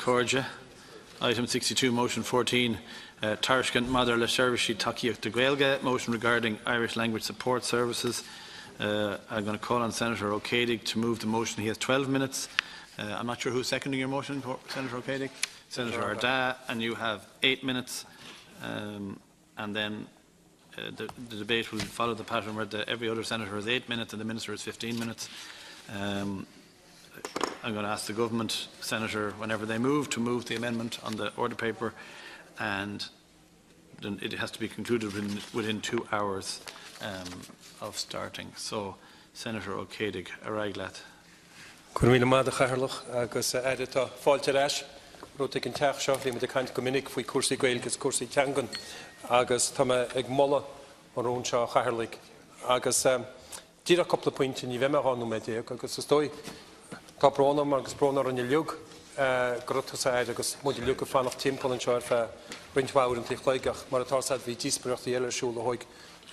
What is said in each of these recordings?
Cairde. Item 62, Motion 14, uh, Tairiscint maidir le Seirbhísí Tacaíochta Gaeilge, motion regarding Irish Language Support Services. Uh, I'm going to call on Senator Ó Céidigh to move the motion. He has 12 minutes. Uh, I'm not sure who's seconding your motion, Senator Ó Céidigh. Senator Ardagh, and you have eight minutes. Um, and then uh, the, the debate will follow the pattern where the, every other senator has eight minutes and the minister has 15 minutes. Um, I'm going to ask the government senator, whenever they move, to move the amendment on the order paper, and then it has to be concluded within, within two hours um, of starting. So, Senator Ó Céidigh, ar aghaidh leat. Go raibh míle maith agat a Chathaoirleach agus a Aire tá fáilte ar ais romhat ag an teach seo. Bhí muid ag caint go minic faoi cúrsaí Gaeilge agus cúrsaí teangan agus tá mé ag moladh an rún seo a Chathaoirligh agus díreach cúpla pointe, ní bheidh mé 12 nóiméad agus is dóigh tá brón orm agus brón orainn uilig go raibh tusa a Aire agus muid uilig ag fanacht timpeall anseo ar feadh roinnt mhaith uaireanta an chloig ach mar atá a fhios agat bhí díospóireachtaí eile ar siúl a thóig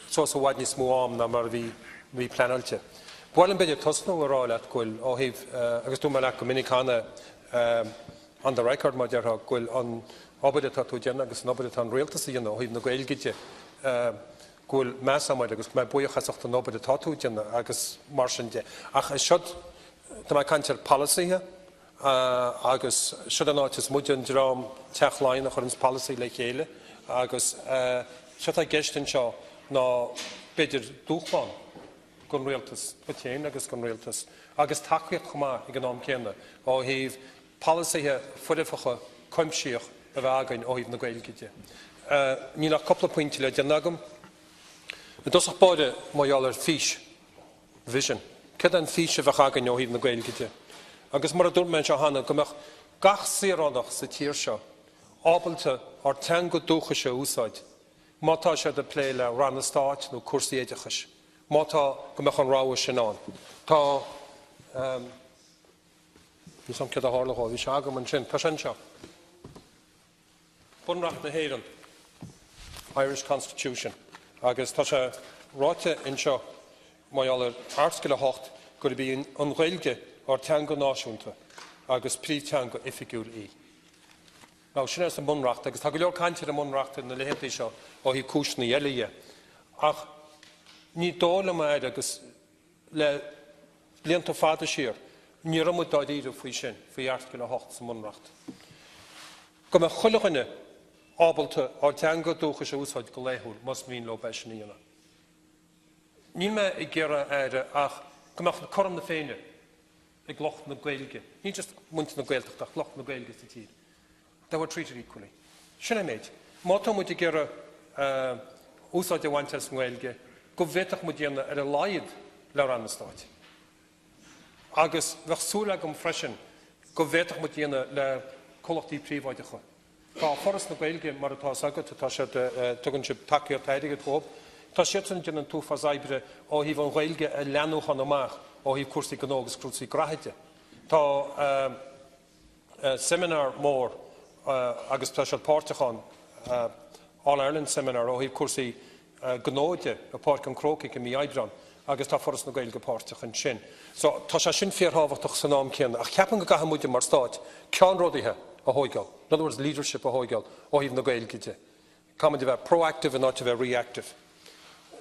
suas i bhfad níos mó am ná mar a bhí bhí pleanáilte. Ba mhaith liom b'fhéidir tosnú a rá leat go bhfuil ó thaobh agus dúirt mé leat go minic cheana on the record mar déarfá go bhfuil an obair atá tú a dhéanamh agus an obair atá an rialtas a dhéanamh ó thaobh na Gaeilge de go bhfuil meas agam air agus go mbeidh buíoch as ucht an obair atá tú a dhéanamh agus mar sin de. Ach is siod tá mé ag caint ar polasaithe agus siod an áit is muide an dream Teach Laighean a chuireanns polasaí le chéile agus séard atá i gceist anseo ná b'fhéidir dúshlán don rialtas, duit féin agus don rialtas, agus tacaíocht chomh maith ag an am céanna ó thaobh polasaithe foirfeacha cuimsitheach a bheith againn ó thaobh na Gaeilge de. Níl ach cúpla pointe le déanamh agam. I dtosach báire, mar gheall ar fís, vision. Céard é an fís a bheadh againn ó thaobh na Gaeilge de? Agus mar a dúirt mé anseo cheana, go mbeadh gach saoránach sa tír seo ábalta ár teanga dúchais a úsáid má tá siad ag plé le ranna stáit nó cúrsaí oideachais, má tá, go mbeadh an rogha sin ann. Tá, níl 's a'm céard a tharla dhó, bhí sé agam ansin, tá sé anseo. Bunreacht na hÉireann, Irish Constitution, agus tá sé ráite anseo mar gheall ar Airteagal 8 gurb í an Ghaeilge ár teanga náisiúnta agus príomhteanga oifigiúil í. Now, sin é sa mBunreacht, agus tá go leor cainte ar an mBunreacht na laethanta seo ó thaobh cúiseanna eile dhe. Ach ní dóigh liom, a Aire, agus le blianta fada siar, ní raibh muid dáiríre faoi sin, faoi Airteagal 8 sa mBunreacht. Go mbeadh chuile dhuine ábalta ár dteanga dúchais a úsáid go laethúil, más mian leo é sin a dhéanamh. Níl mé ag iarraidh, a Aire, ach go mbeadh cothrom na Féinne ag lucht na Gaeilge, ní just muintir na Gaeltachta ach lucht na Gaeilge sa tír. They were treated equally. Sin é an méid. Má tá muid ag iarraidh úsáid a bhaint as an nGaeilge, go bhféadfadh muid dhéanamh ar a laghad le ranna stáit. Agus bheadh súil agam freisin go bhféadfadh muid dhéanamh le comhlachtaí príobháideacha. Tá Foras na Gaeilge, mar atá 's agat, tá siad, tugann sibh tacaíocht airgid dhóibh. Tá siadsan ag déanamh an t-uafás oibre ó thaobh an Ghaeilge a leathnúchán amach ó thaobh cúrsaí gnó agus cúrsaí graithe de. Tá seimineár mór agus tá siad páirteach ann, All Ireland Seminar ó thaobh cúrsaí gnó de i Páirc an Chrócaigh i mí Aibreán agus tá Foras na Gaeilge páirteach ansin. So, tá sé sin fíorthábhachtach san am céanna ach ceapaim go gcaithfidh muide mar stát ceannródaithe a thóigeáil, in other words leadership a thóigeáil ó thaobh na Gaeilge de. Caithfimid a bheith proactive in áit a bheith reactive.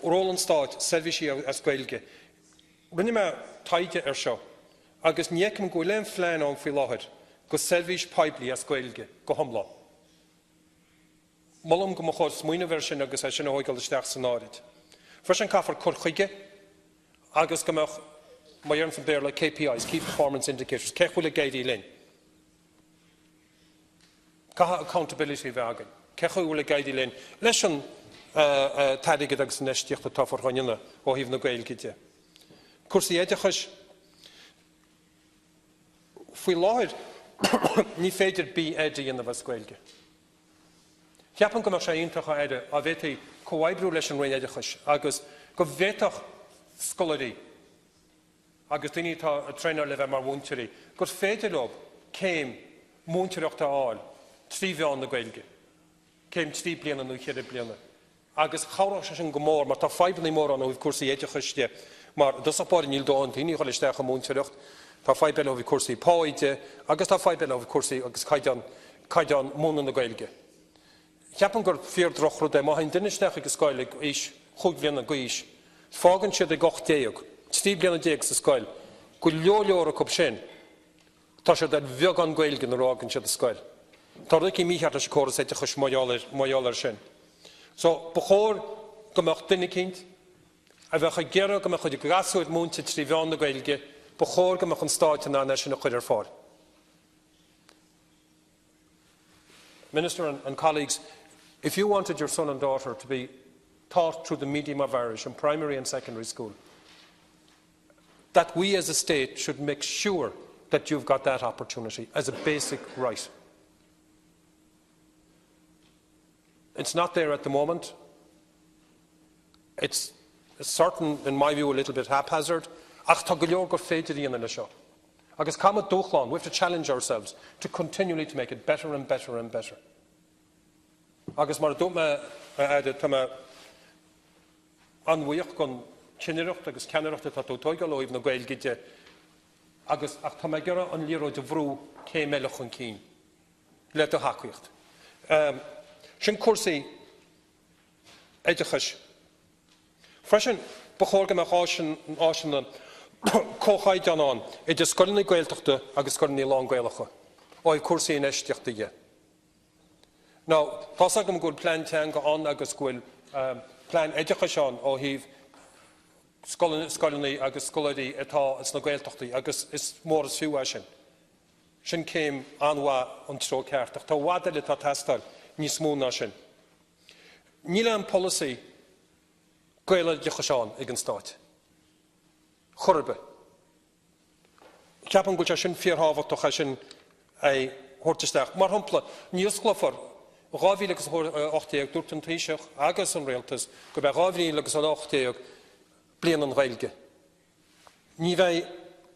Ról an stáit, seirbhísí as Gaeilge. Rinne mé taighde ar seo agus ní fheicim go bhfuil aon phlean ann faoi láthair go seirbhís poiblí as Gaeilge go hiomlán. Molaim go mba chóir smaoineamh air sin agus é sin a thóigeáil isteach san áireamh. Freisin caithfear cur chuige agus go mbeadh, mar a deireann sa Bhéarla, KPIs, Key Performance Indicators, cé chaoi bhfuil ag éirí linn. Caithfidh accountability a bheith againn. Cé chaoi bhfuil ag éirí linn leis an t-airgead agus an infheistíocht atá furtha inniu ó thaobh na Gaeilge de. Cúrsaí oideachais, faoi láthair ní féidir B.Ed a dhéanamh as Gaeilge. Ceapaim go mbeadh sé iontach a Aire dá bhféadfaí comhoibriú leis an Roinn Oideachais agus go bhféadfadh scoláirí agus daoine atá ag traenáil le bheith mar mhúinteoirí gur féidir leo céim múinteoireachta a fháil trí mheán na Gaeilge, céim trí bliana nó cheithre bliana. Agus chabhródh sé sin go mór mar tá fadhbanna móra ann ó thaobh cúrsaí oideachais de mar i dtosach báire níl dóthain daoine a dhul isteach i múinteoireacht. Tá fadhb eile ó thaobh cúrsaí pá de agus tá fadhb eile ó thaobh cúrsaí agus caighdeán, caighdeán múineadh na Gaeilge. Ceapaim gur fíor drochrud é má théann duine isteach ag an scoil ag aois chúig bhliana d'aois, fágann siad ag 18, 13 bliana sa scoil, go leor leor acu sin, tá siad ar bheagán Gaeilge nuair a fhágann siad an scoil. Tá rud éicint mícheart leis an córas oideachais mar gheall ar, mar gheall air sin. So, ba chóir go mbeadh duine eicínt a bheadh ag iarraidh go mbeadh a chuid gasúir múinte trí mheán na Gaeilge, ba chóir go mbeadh an Stáit in ann é sin a chur ar fáil. Minister and, and colleagues, if you wanted your son and daughter to be taught through the medium of Irish in primary and secondary school, that we as a state should make sure that you've got that opportunity as a basic right. It's not there at the moment. It's certain, in my view, a little bit haphazard. Ach tá go leor gur féidir a dhéanamh leis seo. Agus caithfimid dúshlán, we have to challenge ourselves to continually to make it better and better and better. Agus mar a dúirt mé, a Aire, tá mé an-bhuíoch den chinnireacht agus ceannaireacht atá tú ag tóigeáil ó thaobh na Gaeilge de, agus ach tá mé ag iarraidh an liathróid a bhrú céim eile chun cinn le do thacaíocht. Sin cúrsaí oideachais. Freisin, ba chóir go mbeadh áiseanna comhchaighdeán ann idir scoileanna Gaeltachta agus scoileanna lán-Ghaelacha ó thaobh cúrsaí infheistíochta dhe. Now, tá's agam go bhfuil plean teanga ann agus go bhfuil plean oideachais ann ó thaobh scoileanna agus scoláirí atá sna Gaeltachtaí agus is mór is fiú é sin. Sin céim an-mhaith an treo ceart ach tá i bhfad eile atá ag teastáil, níos mó ná sin. Níl aon polasaí Gaeloideachais ann ag an Stát. Chor ar bith. Ceapaim go bhfuil sé sin fíorthábhachtach é sin a thabhairt isteach. Mar shampla, ní osclófar 2018, dúirt an Taoiseach agus an Rialtas gurb é 2018 bliain an Ghaeilge. Ní bheidh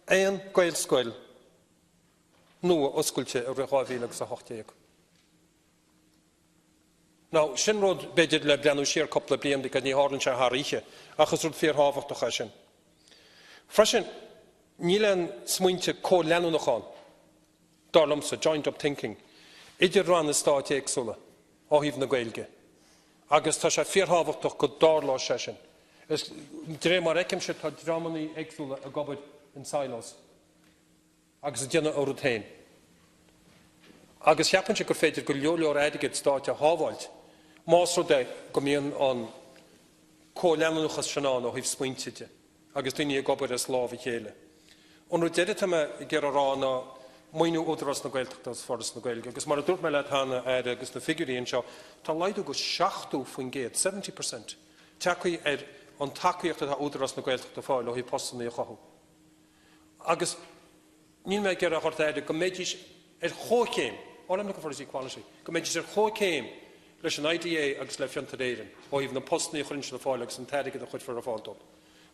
aon Gaelscoil nua oscailte i rith 2018. Now, sin rud, b'fhéidir, le breathnú siar cúpla bliain because ní tharlaíonn sé thar oíche, ach is rud fíorthábhachtach é sin. Freisin, níl aon smaointe comhleanúnach ann, dar liomsa, joined up thinking, idir ranna stáit éagsúla ó thaobh na Gaeilge agus tá sé fíorthábhachtach go dtarlóidh sé sin. Is, de réir mar a fheicimse, tá dreamanna éagsúla ag obair in silos. agus ag déanamh a rud féin. Agus cheapfainnse gur féidir go leor leor airgead stáit a shábháilt más rud é go mbíonn an comhleanúnachas sin ann ó thaobh smaointe de agus daoine ag obair as lámh a chéile. An rud deiridh atá mé ag iarraidh a rá ná maoiniú Údarás na Gaeltachta agus Foras na Gaeilge. Agus mar a dúirt mé leat cheana, a Aire, agus na figiúirí anseo, tá laghdú go 70%, 70%, tagtha ar an tacaíocht atá Údarás na Gaeltachta ag fáil ó thaobh postanna a chothú. Agus níl mé ag iarraidh ort, a Aire, go mbeidís ar chomhchéim, all I'm looking for is equality, go mbeidís ar chomhchéim leis an IDA agus le Fiontar Éireann ó thaobh na postanna a chuireann siad ar fáil agus an t-airgead a chuirfear ar fáil dóibh.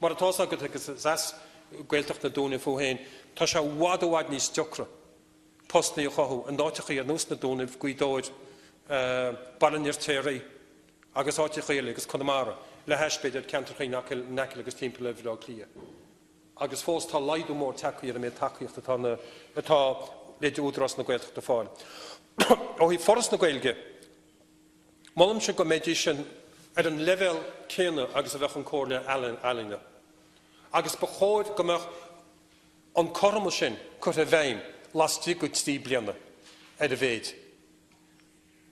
Mar atá 's agat agus is as Gaeltacht na Dúnaibh thú féin, tá sé i bhfad i bhfad níos deacra postanna a chothú in áiteachaí ar nós na Dúnaibh, Gaoth Dobhair, Baile an Fheirtéaraigh agus áiteachaí eile agus Conamara, le hais b'fhéidir ceantrachaí in aice agus timpeall ar Bhaile Átha Cliath. agus fós tá laghdú mór tagtha ar an méid tacaíochta atá na atá b'fhéidir Údarás na Gaeltachta ag fáil. Ó thaobh Foras na Gaeilge, molaimse go mbeidís sin ar an leibhéal céanna agus a bheadh an Comhairle Ealaíne agus ba chóir go mbeadh an cothromas sin curtha i bhfeidhm laistigh de thrí bliana ar a mhéid.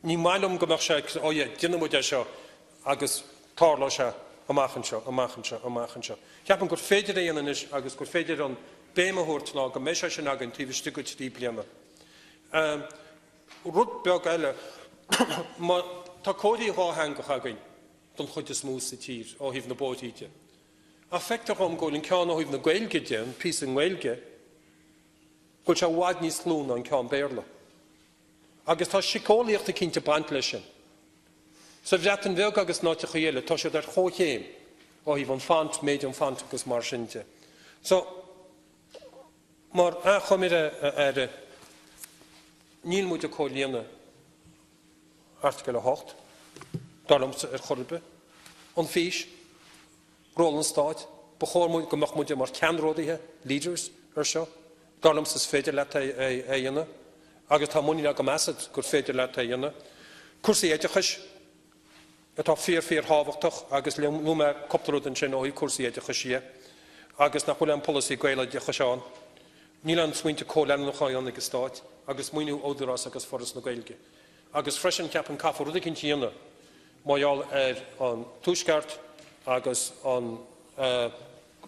Ní maith liom go mbeadh sé, oh yeah, déanfaidh muid é seo agus tarlóidh sé amach anseo, amach anseo, amach anseo. Ceapaim gur féidir é a dhéanamh anois agus gur féidir an béim a thabhairt ná go mbeidh sé sin againn taobh istigh de thrí bliana. Rud beag eile, má tá comharthaí dhátheangach againn don chuid is mó sa tír ó thaobh na bóithrí de, ach feictear dhom go bhfuil an ceann ó thaobh na Gaeilge de, an píosa i nGaeilge, go bhfuil sé i bhfad níos lú ná an ceann Béarla. Agus tá síceolaíocht eicínt ag baint leis sin. Sa Bhreatain Bheag agus in áiteachaí eile, tá siad ar chomhchéim ó thaobh an font, méid an font agus mar sin de. So, mar achoimre, a Aire, níl muid ag comhlíonadh Airteagal 8, dar liomsa, ar chor ar bith. An fís, ról an Stáit, ba chóir go mbeadh muide mar ceannródaithe, leaders, ar seo. Dar liomsa is féidir leat é a dhéanamh agus tá muinín agam asat gur féidir leat é a dhéanamh. Cúrsaí oideachais atá fíor fíor thábhachtach agus luaigh mé cúpla rud ansin ó thaobh cúrsaí oideachais dhe agus nach bhfuil aon polasaí Gaeloideachais ann. Níl aon smaointe comhleanúnacha ann ag an Stát agus maoiniú Údarás agus Foras na Gaeilge. Agus freisin ceapaim caithfear rud eicínt a dhéanamh mar gheall ar an Tuaisceart agus an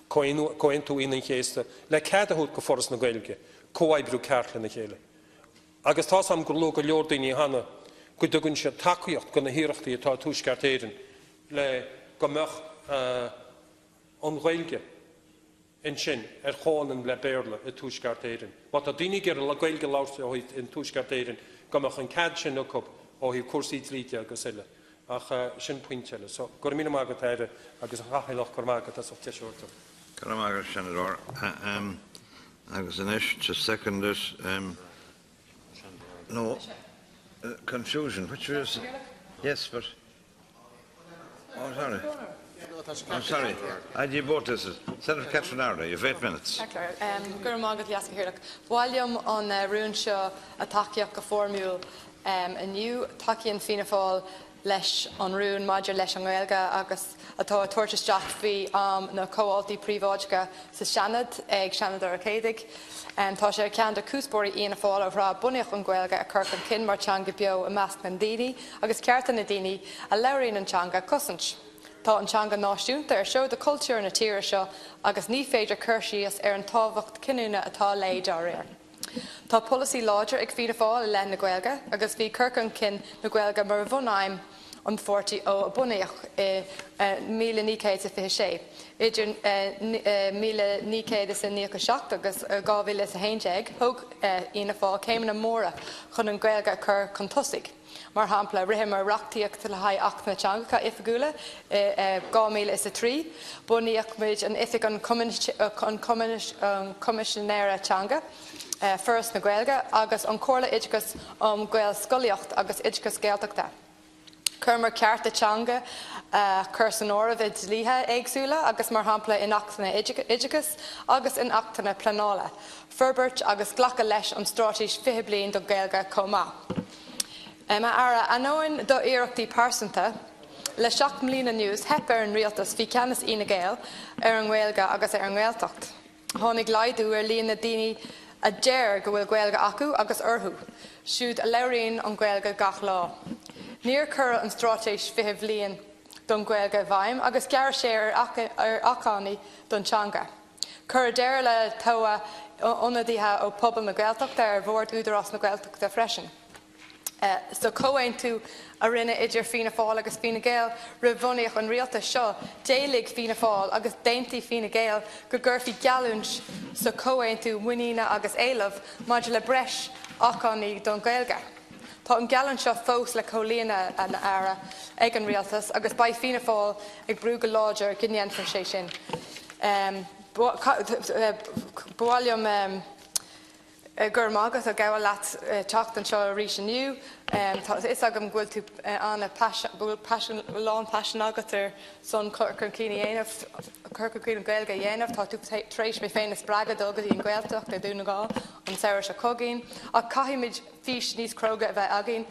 Comhaontú Aoine an Chéasta le cead a thabhairt go Foras na Gaeilge comhoibriú ceart lena chéile. Agus tá's a'm gur luaigh go leor daoine cheana go dtugann siad tacaíocht go na hiarrachtaí atá i Tuaisceart Éireann le go mbeadh an Ghaeilge ansin ar chomhionann le Béarla i Tuaisceart Éireann. Má tá daoine ag iarraidh Gaeilge a labhairt ó thaobh in Tuaisceart Éireann go mbeadh an cead sin acu ó thaobh cúrsaí dlí de agus eile. Ach sin pointe eile. So, go raibh míle maith agat, a Aire, agus a Chathaoirleach, go raibh maith agat as ucht deis a thabhairt dom. Go raibh maith agat, Seanadóir. Agus anois, to second it, no, confusion, which is, yes, but, oh, sorry. I'm sorry. I bought this. Senator Catherine Ardagh, you've 8 minutes. Go raibh maith agat, Leas-Chathaoirleach. Ba mhaith liom an rún seo a tacaíocht go foirmiúil inniu. Tacaíonn Fianna Fáil leis an rún maidir leis an nGaeilge agus atá á tabhairt isteach faoi am na comhaltaí príobháideacha sa Seanad ag Seanadóir Ó Céidigh. Tá sé ar cheann de chuspóirí Fhianna Fáil ó thráth a bunaíodh an Ghaeilge a chur chun cinn mar teanga beo i measc na ndaoine agus cearta na ndaoine a labhraíonn an teanga a chosaint. Tá an teanga náisiúnta ar seoid de chultúr na tíre seo agus ní féidir cur síos ar an tábhacht cinniúna atá léi dá réir. Tá polasaí láidir ag Fianna Fáil i leith na Gaeilge agus bhí cur chun cinn na Gaeilge mar bhunaidhm an pháirtí ó a bunaíodh i 1926. Idir 1997 agus 2011, thóg Fianna Fáil céimeanna móra chun an Ghaeilge a chur chun tosaigh. Mar shampla, ritheamar reachtaíocht le haghaidh Acht na dTeangacha Oifigiúla i 2003, bunaíodh muid an Oifig an Choimisinéara Teanga, Foras na Gaeilge agus an Chomhairle Oideachais um Ghaelscolaíocht agus Oideachas Gaeltachta. Chuireamar cearta teanga a chur san áireamh i dlíthe éagsúla agus mar shampla in Achtanna Oideachais agus in Achtanna Pleanála, forbairt agus glacadh leis an Straitéis 20 Bliain don Ghaeilge chomh maith. A Aire, ainneoin do iarrachtaí pearsanta, le 7 mbliana anuas theip ar an rialtas faoi cheannas Fhine Gael ar an nGaeilge agus ar an nGaeltacht. Tháinig laghdú ar líon na daoine a deir go bhfuil Gaeilge acu agus orthu siúd a labhraíonn an Ghaeilge gach lá. Níor cuireadh an Straitéis 20 Bhliain don Ghaeilge i bhfeidhm agus gearradh siar ar achainí don teanga. Cuireadh deireadh le toghadh ionadaithe ó phobal na Gaeltachta ar Bhord Údarás na Gaeltachta freisin. Sa chomhaontú a rinneadh idir Fianna Fáil agus Fine Gael roimh bhunaíodh an rialtas seo, d'éiligh Fianna Fáil agus d'aontaigh Fine Gael go gcuirfí geallúint sa chomhaontú muiníne agus éileamh maidir le breis acmhainní don Ghaeilge. Tá an gheallúint seo fós le comhlíonadh, a Aire, ag an rialtas agus beidh Fianna Fáil ag brú go láidir go ndéanfar sé sin. Ba mhaith liom. Go raibh maith agat a ghabháil leat teacht anseo arís inniu. Tá a fhios agam go bhfuil tú ana go bhfuil paisean lán paisean agat ar son cur chun cinn a dhéanamh, cur chun cinn an Ghaeilge a dhéanamh. Tá tú tar éis mé féin a spreagadh dul go dtí an Ghaeltacht i Dún na nGall an samhradh seo chugainn. Ach caithfimid fís níos cróga a bheith againn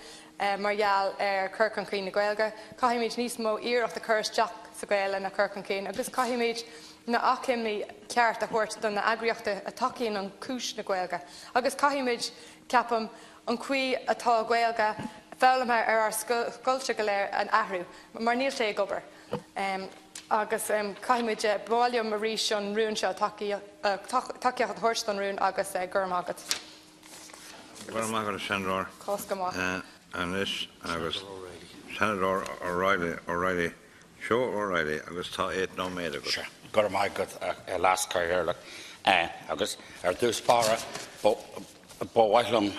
mar gheall ar chur chun cinn na Gaeilge. Caithfimid níos mó iarracht a chur isteach sa Ghaelainn a chur chun cinn agus caithfimid na acmhainní ceart a thabhairt do na eagraíochtaí a tacaíonn an cúis na Gaeilge agus caithfimid, ceapaim, an chaoi atá Gaeilge foghlamtha ar ár scoilte go léir a athrú mar níl sé ag obair agus caithfimid, ba mhaith liom arís an rún seo tacaíocht a thabhairt don rún agus go raibh maith agat. Go raibh maith agat, a Sheanadóir. Cás go maith. Anois agus Seanadóir O'Reilly, O'Reilly, Joe O'Reilly agus tá 8 nóiméad agat. Sea, go raibh maith agat, a Leas-Chathaoirleach. Agus ar dtús báire, ba mhaith liom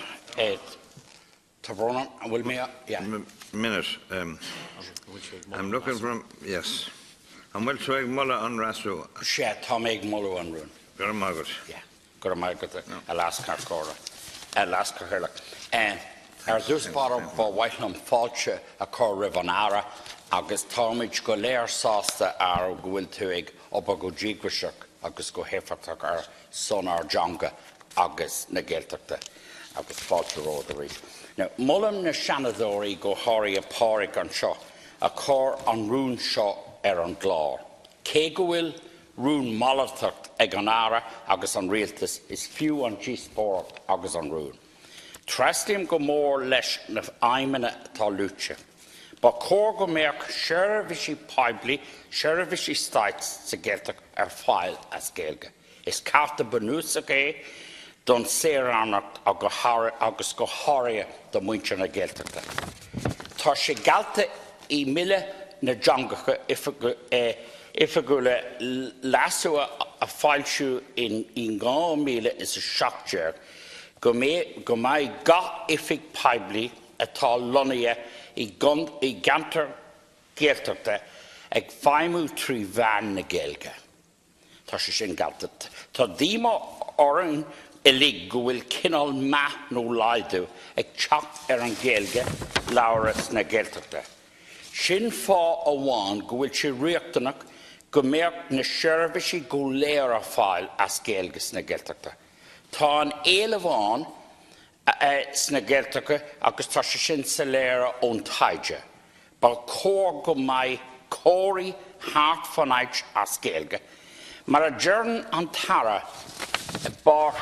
tá brón orm, an bhfuil mé, yeah. Minute. I'm looking for, yes. An bhfuil tú ag moladh an leasú? Sea, tá mé ag moladh an rún. Go raibh maith agat. Yeah. Go raibh maith agat, a Leas-Chathaoirleach. Ar dtús báire, ba mhaith liom fáilte a chur roimh an Aire agus táimid go léir sásta, a Aire, go bhfuil tú ag obair go díograiseach agus go héifeachtach ar son ár dteanga. agus na Gaeltachta agus fáilte romhat arís. Now, molaim na Seanadóirí go háirithe Pádraig anseo a chuir an rún seo ar an gclár. Cé go bhfuil rún malartach ag an Aire agus an Rialtas is fiú an díospóireacht agus an rún. Tréaslaím go mór leis na aidhmeanna atá luaite. Ba chóir go mbeadh seirbhísí poiblí, seirbhísí stáit sa Ghaeltacht ar fáil as Gaeilge. Is cearta bunúsach é don saoránacht agus go háirithe do mhuintir na Gaeltachta. Tá sé geallta i mBille na dTeangacha Oifigiúla leasú a foilsíodh in 2017 go mbeidh gach oifig poiblí atá lonnaithe i gceantar Gaeltachta ag feidhmiú trí mheán na Gaeilge. Tá sé sin geallta. Tá díomá orainn uilig go bhfuil cineál meath nó laghdú ag teacht ar an Ghaeilge labhartha sna Gaeltachta. Sin fáth amháin go bhfuil sé riachtanach go mbeadh na seirbhísí go léir ar fáil as Gaeilge sna Gaeltachta. Tá an éileamh ann sna Gaeltachta agus tá sé sin soiléir ón taighde. Ba chóir go mbeadh comharthaí thart fán áit as Gaeilge. Mar a deireann an tAire, ba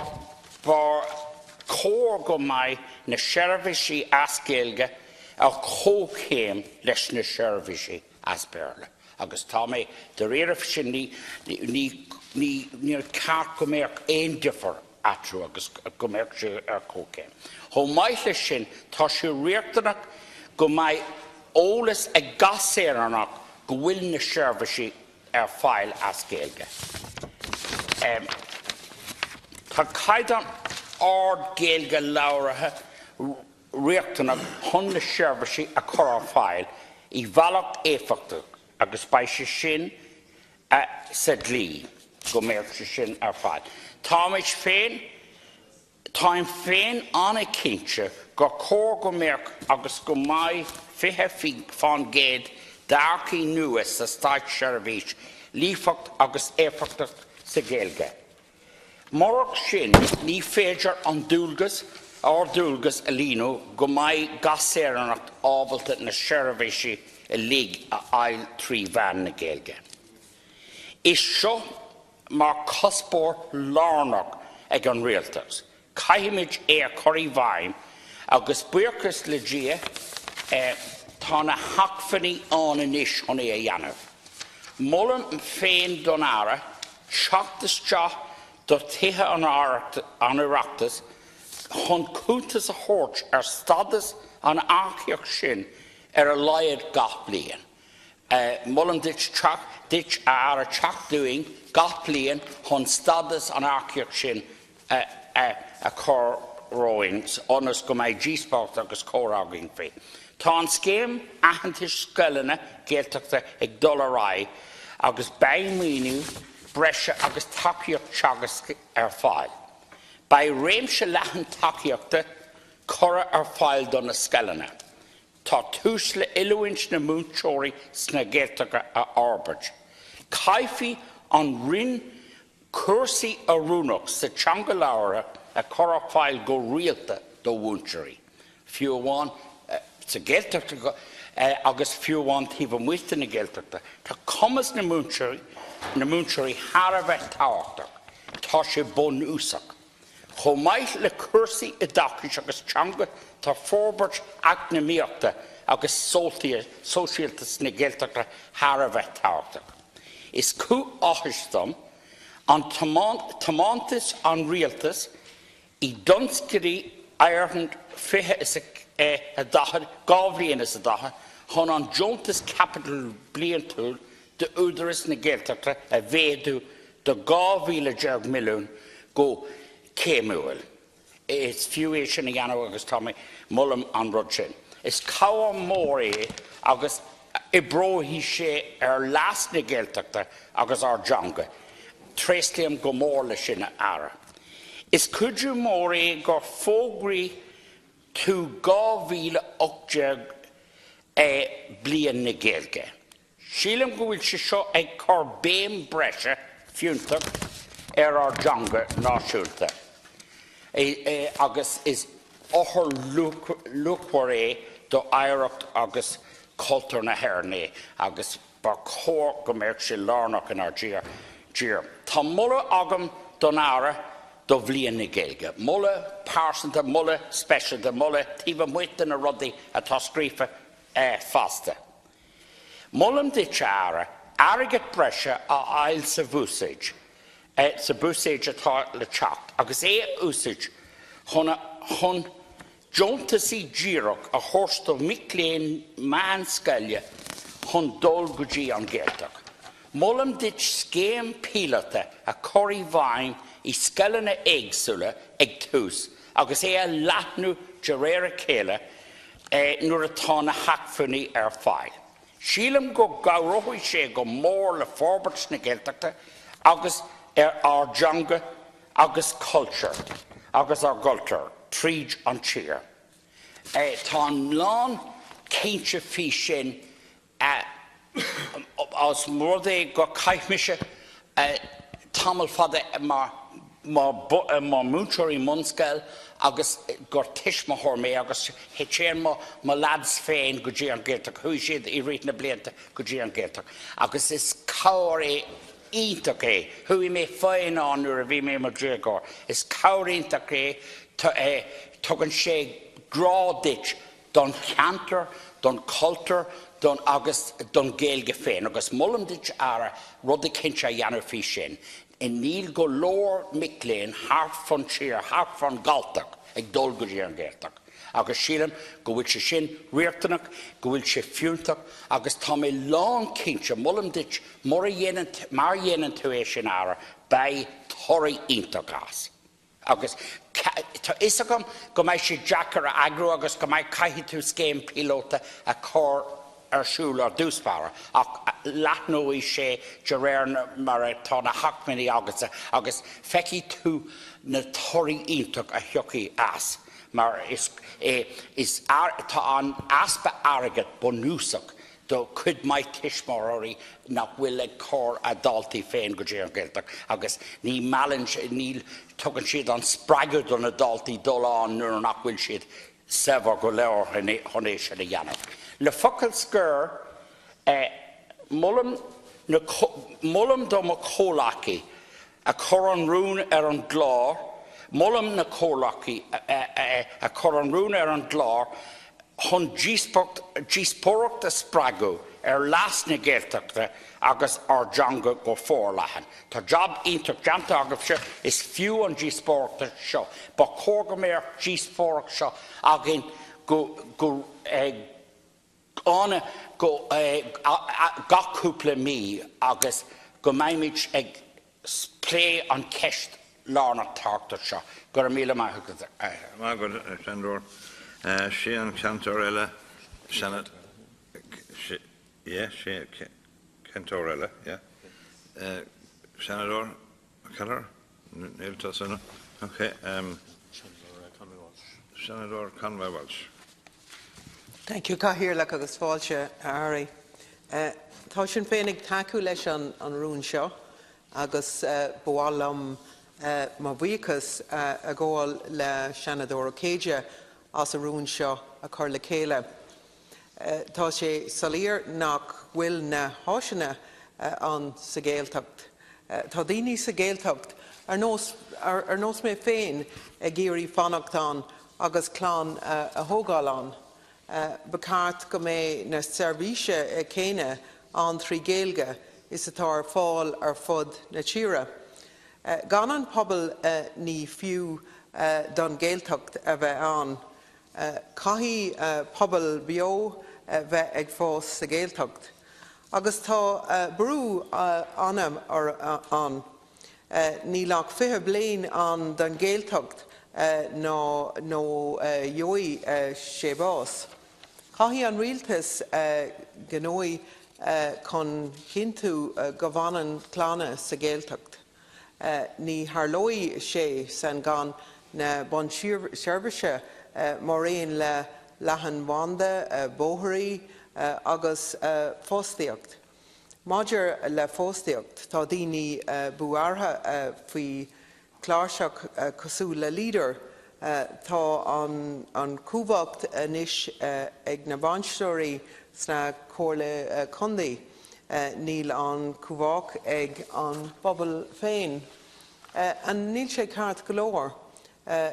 chóir go mbeadh na seirbhísí as Gaeilge ar chomhchéim leis na seirbhísí as Béarla. Agus tá mé dáiríre sin ní ní ceart go mbeadh aon difear eatarthu agus go mbeadh sé ar comhchéim. Chomh maith leis sin, tá sé riachtanach go mbeadh eolas ag gach saoránach go bhfuil na seirbhísí ar fáil as Gaeilge. Tá caighdeán ard Gaeilge labhartha riachtanach chun na seirbhísí a chur ar fáil i bhealach éifeachtach agus beidh sé sin sa dlí go mbeadh sé sin ar fáil. Táimid féin, táim féin an-chinnte gur chóir go mbeadh agus go mbeidh 20% d'earcaigh nua sa státseirbhís líofacht agus éifeachtach sa Ghaeilge. Murach sin, ní féidir an dualgas, ár ndualgas a líonadh go mbeidh gach saoránach ábalta na seirbhísí uilig a fháil trí mheán na Gaeilge. Is seo mar chuspóir lárnach ag an Rialtas. Caithfimid é a chur i bhfeidhm agus buíochas le Dia tá na hacmhainní ann anois chun é a dhéanamh. Molaim féin don Aire teacht isteach do Thithe an Oireachtais chun cuntas a thabhairt ar stádas an earcaíocht sin ar a laghad gach bliain. Molaim duit duit a Aire teacht dúinn gach bliain chun stádas an earcaíocht sin a chur romhainn ionas go mbeidh díospóireacht agus comhrá againn faoi. Tá an scéim aitheantais scoileanna Gaeltachta ag dul ar aghaidh agus beidh maoiniú breise agus tacaíocht teagaisc ar fáil. Beidh réimse leathan tacaíochta curtha ar fáil do na scoileanna. Tá tús le oiliúint na múinteoirí sna Gaeltachta a fhorbairt. Caithfidh an Roinn cúrsaí oiriúnach sa teanga labhartha a chur ar fáil go rialta do mhúinteoirí, fiú amháin sa Ghaeltacht agus fiú amháin taobh amuigh de na Gaeltachta. Tá cumas na múinteoirí na múinteoirí thar a bheith tábhachtach. Tá sé bunúsach. Chomh maith le cúrsaí oideachais agus teanga, tá forbairt eacnamaíochta agus sóisialta sna Gaeltachta thar a bheith tábhachtach. Is cúis áthais dom an tiomantas an Rialtais i dtionscadaí Éireann 2040 2040 chun an deontas caipitil bliantúil d'Údarás na Gaeltachta a mhéadú do 12 milliún go céimiúil. Is fiú é sin a dhéanamh agus tá mé molaim an rud sin. Is cabhair mór é agus oibreoidh sé ar leas na Gaeltachta agus ár dteanga. Tréaslaím go mór leis sin a Aire. Is cuidiú mór é gur fógraí tú 2018 é Bliain na Gaeilge. Sílim go bhfuil sé seo ag cur béim breise fiúntach ar ár dteanga náisiúnta. Agus is eochair luachmhar é do oidhreacht agus cultúr na hÉireann é agus ba chóir go mbeadh sé lárnach inár dtír. Tá moladh agam don Aire do Bhliain na Gaeilge. Moladh pearsanta, moladh speisialta, moladh taobh amuigh de na rudaí atá scríofa fosta. Molaim duit, a Aire, airgead breise a fháil sa bhuiséad, sa bhuiséad atá le teacht, agus é a úsáid chun chun deontasaí díreach a thabhairt do mhic léinn meánscoile chun dul go dtí an Ghaeltacht. Molaim duit scéim píolóta a chur i bhfeidhm i scoileanna éagsúla ag tús agus é a leathnú de réir a chéile nuair atá na hacmhainní ar fáil. Sílim go gcabhróidh sé go mór le forbairt na Gaeltachta agus ar ár dteanga agus cultúr agus ár gcultúr tríd an tír. Tá an lán cinnte faoi sin Ós rud é gur chaith mise tamall fada mar mhúinteoir i mbunscoil agus gur tuismitheoir mé agus téann mo lads féin go dtí an Ghaeltacht, chuaigh siad i rith na blianta go dtí an Ghaeltacht agus is cabhair é iontach é. Chuaigh mé féin ann nuair a bhí mé i mo dhéagóir. Is cabhair iontach é, tugann sé grá duit don cheantar, don chultúr, don agus don Ghaeilge féin. Agus molaim duit, Aire, rud eicínt a dhéanamh faoi sin. Níl go leor mic léinn thart fán tír, thart fán Ghalltacht, ag dul go dtí an Ghaeltacht. Agus sílim go bhfuil sé sin riachtanach, go bhfuil sé fiúntach agus tá mé lán cinnte, molaim duit, mura dhéanann, má dhéanann tú é sin, Aire, beidh toradh iontach as. Agus tá fhios agam go mbeidh sé deacair a eagrú agus go mbeidh, caithfidh tú scéim píolóta a chur ar siúl ar dtús báire, ach leathnóidh sé de réir mar atá na hacmhainní agatsa agus feicfidh tú na torthaí iontach a thiocfaidh as mar is, is, tá an easpa airgid bunúsach do chuid maith tuismitheoirí nach bhfuil ag cur a ndaltaí féin go dtí an Ghaeltacht agus ní meallann, ní tugann siad an spreagadh do na daltaí dul ann nuair nach bhfuil siad saibhir go leor chun é sin a dhéanamh. Le focal scoir, molaim na, molaim do mo chomhleacaí a chuir an rún ar an gclár, molaim na comhleacaí a chuir an rún ar an gclár chun díospóireacht a spreagadh ar leas na Gaeltachta agus ár dteanga go forleathan. Tá jab iontach déanta agaibhse, is fiú an díospóireacht seo. Ba chóir go mbeadh díospóireacht seo againn go go go gach cúpla mí agus go mbeimid ag plé an cheist lárnach tábhachtach seo. Go raibh míle maith agat. Maith agat, a Sheanadóir. Sé an cainteoir eile, Seanad, yeah, sé cainteoir eile, yeah. Seanadóir Keller? Níl tusa ann? Ok. Seanadóir Conway Walsh. Thank you, Cathaoirleach agus fáilte, a Aire. Tá Sinn Féin ag tacú leis an rún seo agus ba mhaith liom mo bhuíochas a ghabháil le Seanadóir Ó Céide as an rún seo a chur le chéile. Tá sé soiléir nach bhfuil na háiseanna ann sa Ghaeltacht. Tá daoine sa Ghaeltacht, ar nós ar nós mé féin, ag iarraidh fanacht ann agus clann a thógáil ann. Ba cheart go mbeidh na seirbhísí céanna ann trí Ghaeilge is atá ar fáil ar fud na tíre. Gan an pobal ní fiú don Ghaeltacht a bheith ann. Caithfidh pobal beo bheith ag fás sa Ghaeltacht. Agus tá brú ann. Níl ach 20 bliain ann don Ghaeltacht nó nó gheobhaidh sé bás. Caithfidh an rialtas gníomhú chun cinntiú go bhfanann clanna sa Ghaeltacht. Ní tharlóidh sé san gan na bunseirbhísí mar aon le leathanbhanda, bóithrí agus fostaíocht. Maidir le fostaíocht, tá daoine buartha faoi. cláirseach cosúil le Leader. Tá an chumhacht anois ag na bainisteoirí sna Comhairle Contae. Níl an chumhacht ag an bpobal féin. An níl sé ceart go leor?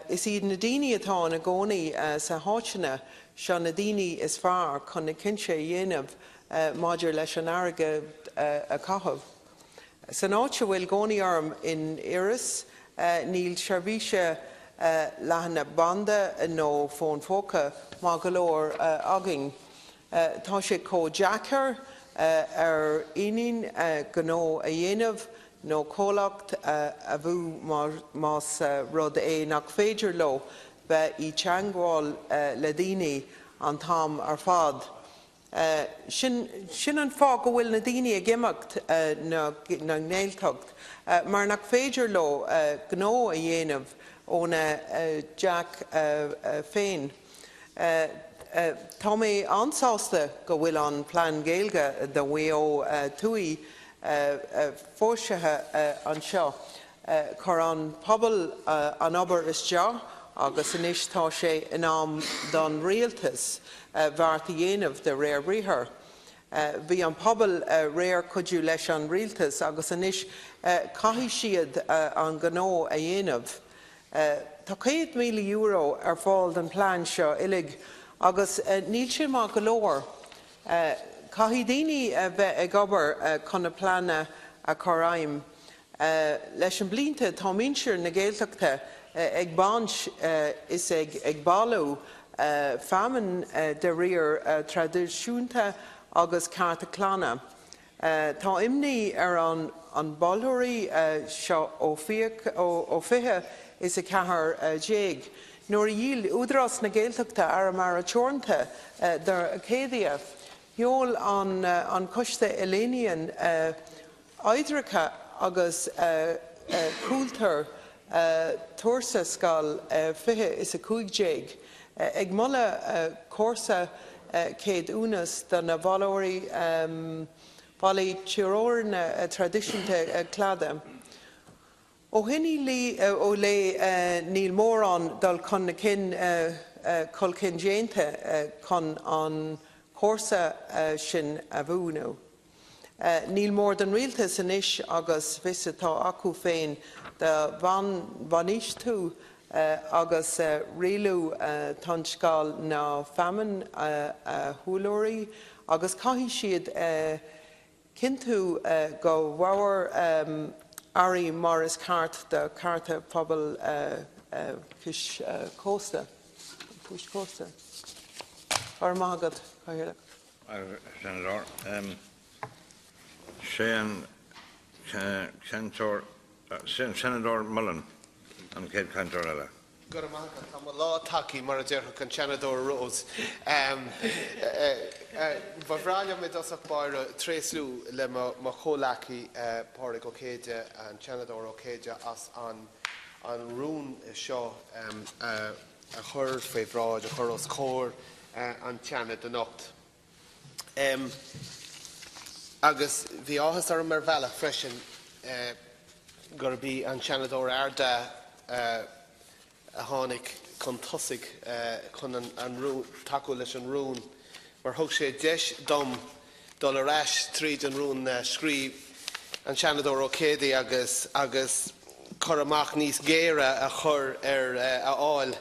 Is iad na daoine atá ina gcónaí sna háiteanna seo na daoine is fearr chun na cinnte a dhéanamh maidir leis an airgead a chaitheamh. San áit a bhfuil cónaí orm in Iorras níl seirbhíse leathanbhanda nó fón phóca maith go leor againn. Tá sé chomh deacair ar éinne gnó a dhéanamh nó comhlacht a bhunú más rud é nach féidir leo bheith i dteagmháil le daoine an t-am ar fad. Sin sin an fáth go bhfuil na daoine ag imeacht na nGaeltacht, mar nach féidir leo gnó a dhéanamh óna dteach féin. Tá mé an-sásta go bhfuil an plean Gaeilge do Mhaigh Eo Thuaidh foilsithe anseo. Chuir an pobal an obair isteach agus anois tá sé in am don rialtas beart a dhéanamh de réir briathair. Bhí an pobal réidh cuidiú leis an rialtas agus anois caithfidh siad an gnó a dhéanamh. Tá €100,000 ar fáil don plean seo uilig agus níl sé maith go leor. Caithfidh daoine a bheith ag obair chun na pleananna a chur i bhfeidhm. Leis an blianta tá muintir na Gaeltachta ag baint is ag bailiú feamainn de réir traidisiúnta agus cearta clainne. Tá imní ar an bailitheoirí seo ó 20 is 14 nuair a dhíol Údarás na Gaeltachta Arramara Teoranta do Arcadia. Sheol an Coiste Oileáin Oidhreachta agus Cultúir tuarascáil 20 is 15 ag moladh cúrsa ceadúnas do na bailitheoirí bailitheoirí traidisiúnta cladaigh. Ó shin i leith níl mórán dul chun cinn chun cinn déanta chun an cúrsa sin a bhunú. Ní mór don rialtas anois agus fios atá acu féin do bhainistiú agus rialú tionscal na feamainne a shoiléiriú agus caithfidh siad cinntiú go bhfaighfear earraí mar is ceart do cearta pobal cósta. cósta. Ar mágad chuile. Seanadóir. Sé cainteoir Seanadóir Mullen an chéad chainteoir eile. Go tá lá tacaí mar a déarfadh an Seanadóir Rose. Ba bhreá liom i dtosach báire tréaslú le mo chomhghleacaí Pádraig Ó Céide an Seanadóir Ó Céide as an an rún seo a chur faoi bhráid a chur os comhair an tSeanaid anocht. Agus bhí áthas orm ar bhealach freisin gurb í an Seanadóir Ardagh a tháinig chun tosaigh chun an tacú leis an rún, mar thug sé deis dom dul ar ais tríd an rún a scríobh an Seanadóir Ó Céidigh agus agus cur amach níos géire a chur ar a fháil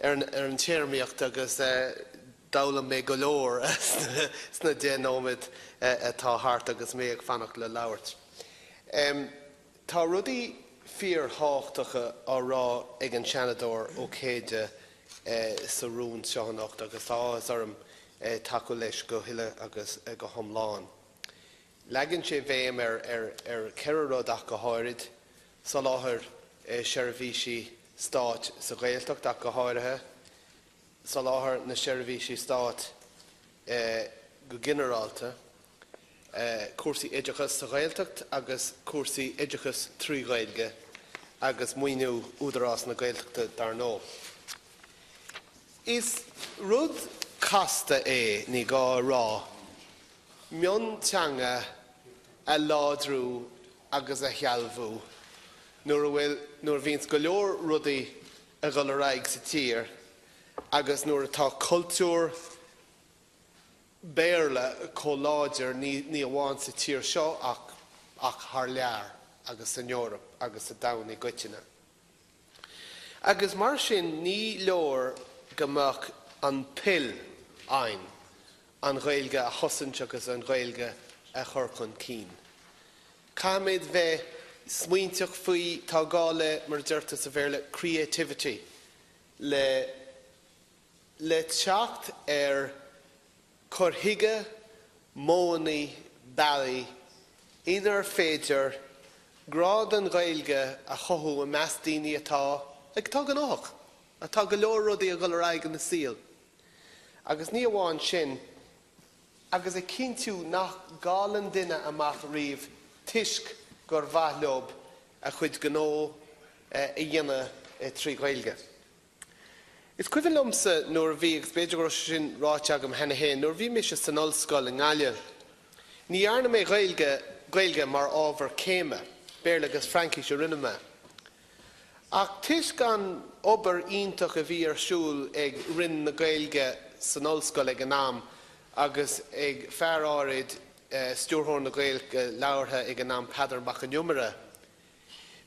ar an téarmaíocht agus d'fhoghlaim mé go leor sna 10 nóiméad atá thart agus mé ag fanacht le labhairt. Tá rudaí fíorthábhachtacha á rá ag an Seanadóir Ó Céide sa rún seo anocht agus tá áthas orm tacú leis go huile agus go hiomlán. Leagann sé béim ar ar ar ceithre rud ach go háirid, soláthar seirbhísí stáit sa Ghaeltacht ach go háirithe, soláthar na seirbhísí stáit go ginearálta, cúrsaí oideachas sa Ghaeltacht agus cúrsaí oideachas trí Ghaeilge agus maoiniú Údarás na Gaeltachta dar ndóigh. Is rud casta é ní gá a rá, mionteanga a láidriú agus a shealbhú. Nuair a bhfuil, nuair a bhíonns go leor rudaí a dhul ar aghaidh sa tír agus nuair atá cultúr Béarla chomh láidir, ní, ní amháin sa tír seo ach, ach thar lear agus san Eoraip agus sa domhan i gcoitinne. Agus mar sin ní leor go mbeadh an toil againn an Ghaeilge a chosaint agus an Ghaeilge a chur chun cinn. Caithfimid bheith smaointeach faoi, tá gá le, mar a deirtear sa Bhéarla, creativity, le le teacht ar cur chuige, modhanna, bealaí inar féidir grá don Ghaeilge a chothú i measc daoine atá, atá gnóthach, atá go leor rudaí ag dul ar aghaidh ina saol. Agus ní amháin sin, agus a chinntiú nach gcailleann duine amach riamh toisc gur mhaith leo a chuid gnó a dhéanamh trí Ghaeilge. Is cuimhin liomsa nuair a bhí, agus b'fhéidir go raibh sé sin ráite agam cheana féin, nuair a bhí mise san ollscoil i nGaillimh, ní dhearna mé Gaeilge, Gaeilge mar ábhar céime, Béarla agus Fraincis a rinne mé. Ach toisc an obair iontach a bhí ar siúl ag Roinn na Gaeilge san ollscoil ag an am agus ag fear áirid, Stiúrthóir na Gaeilge Labhartha ag an am, Peadar Mac an Iomaire,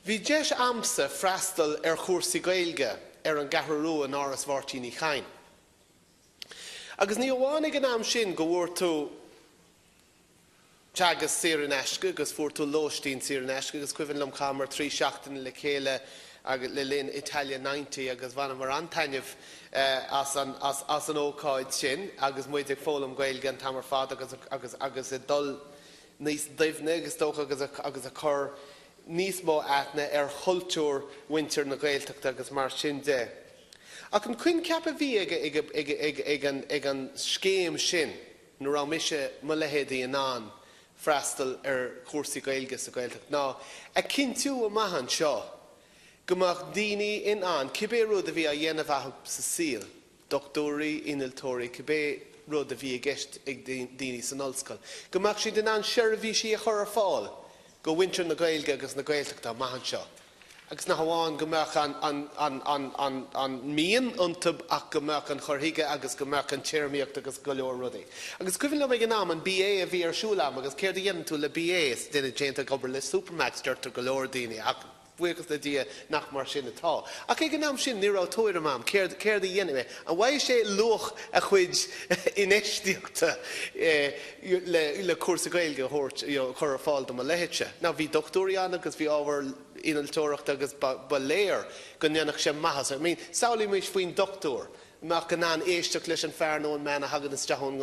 Bhí deis a'msa freastal ar chúrsaí Gaeilge ar an gCeathrú Rua in Áras Mháirtín Uí Chadhain. Agus ní amháin ag an am sin go bhfuair tú teagasc saor in aisce agus fuair tú lóistín saor in aisce agus cuimhin liom chaitheamar 3 seachtaine le chéile agus le linn Italia 90 agus bhaineamar an-taitneamh as an as an ócáid sin agus muid ag foghlaim Gaeilge an t-am ar fad agus agus agus ag dul níos doimhne agus dócha agus agus ag cur níos mó aithne ar chultúr mhuintir na Gaeltachta agus mar sin de. Ach an coincheap a bhí ag ag ag ag ag an ag an scéim sin nuair a raibh mise, mo leithéidí, in ann freastal ar chúrsaí Gaeilge sa Ghaeltacht ná a chinntiú amach anseo go mbeadh daoine in ann cibé rud a bhí á dhéanamh acu sa saol, dochtúirí, innealtóirí, cibé rud a bhí i gceist ag daoine san ollscoil, go mbeadh siad in ann seirbhísí a chur ar fáil go mhuintir na Gaeilge agus na Gaeltachta amach anseo. Agus nach amháin go mbeadh an mian iontu ach go mbeadh an chur chuige agus go mbeadh an téarmaíocht agus go leor rudaí. Agus cuimhin liom ag an am an BA a bhí ar siúl a'm agus céard a dhéanann tú le BA? Is duine déanta ag obair le Supermacs deirtear go leor daoine ach Buíochas le Dia nach mar sin atá. Ach ag an am sin ní raibh tuairim a'm céard céard a dhéanfaidh mé. An bhfaighidh sé luach a chuid infheistíochta le le cúrsa Gaeilge a thabhairt you know a chur ar fáil do mo leithéidse? Now bhí dochtúirí ann agus bhí ábhar innealtóireachta agus ba ba léir go ndéanfadh sé maitheas. I mean samhlaímis faoin dochtúir a mbeadh in ann éisteacht leis an fear nó an mbean a thagann isteach ón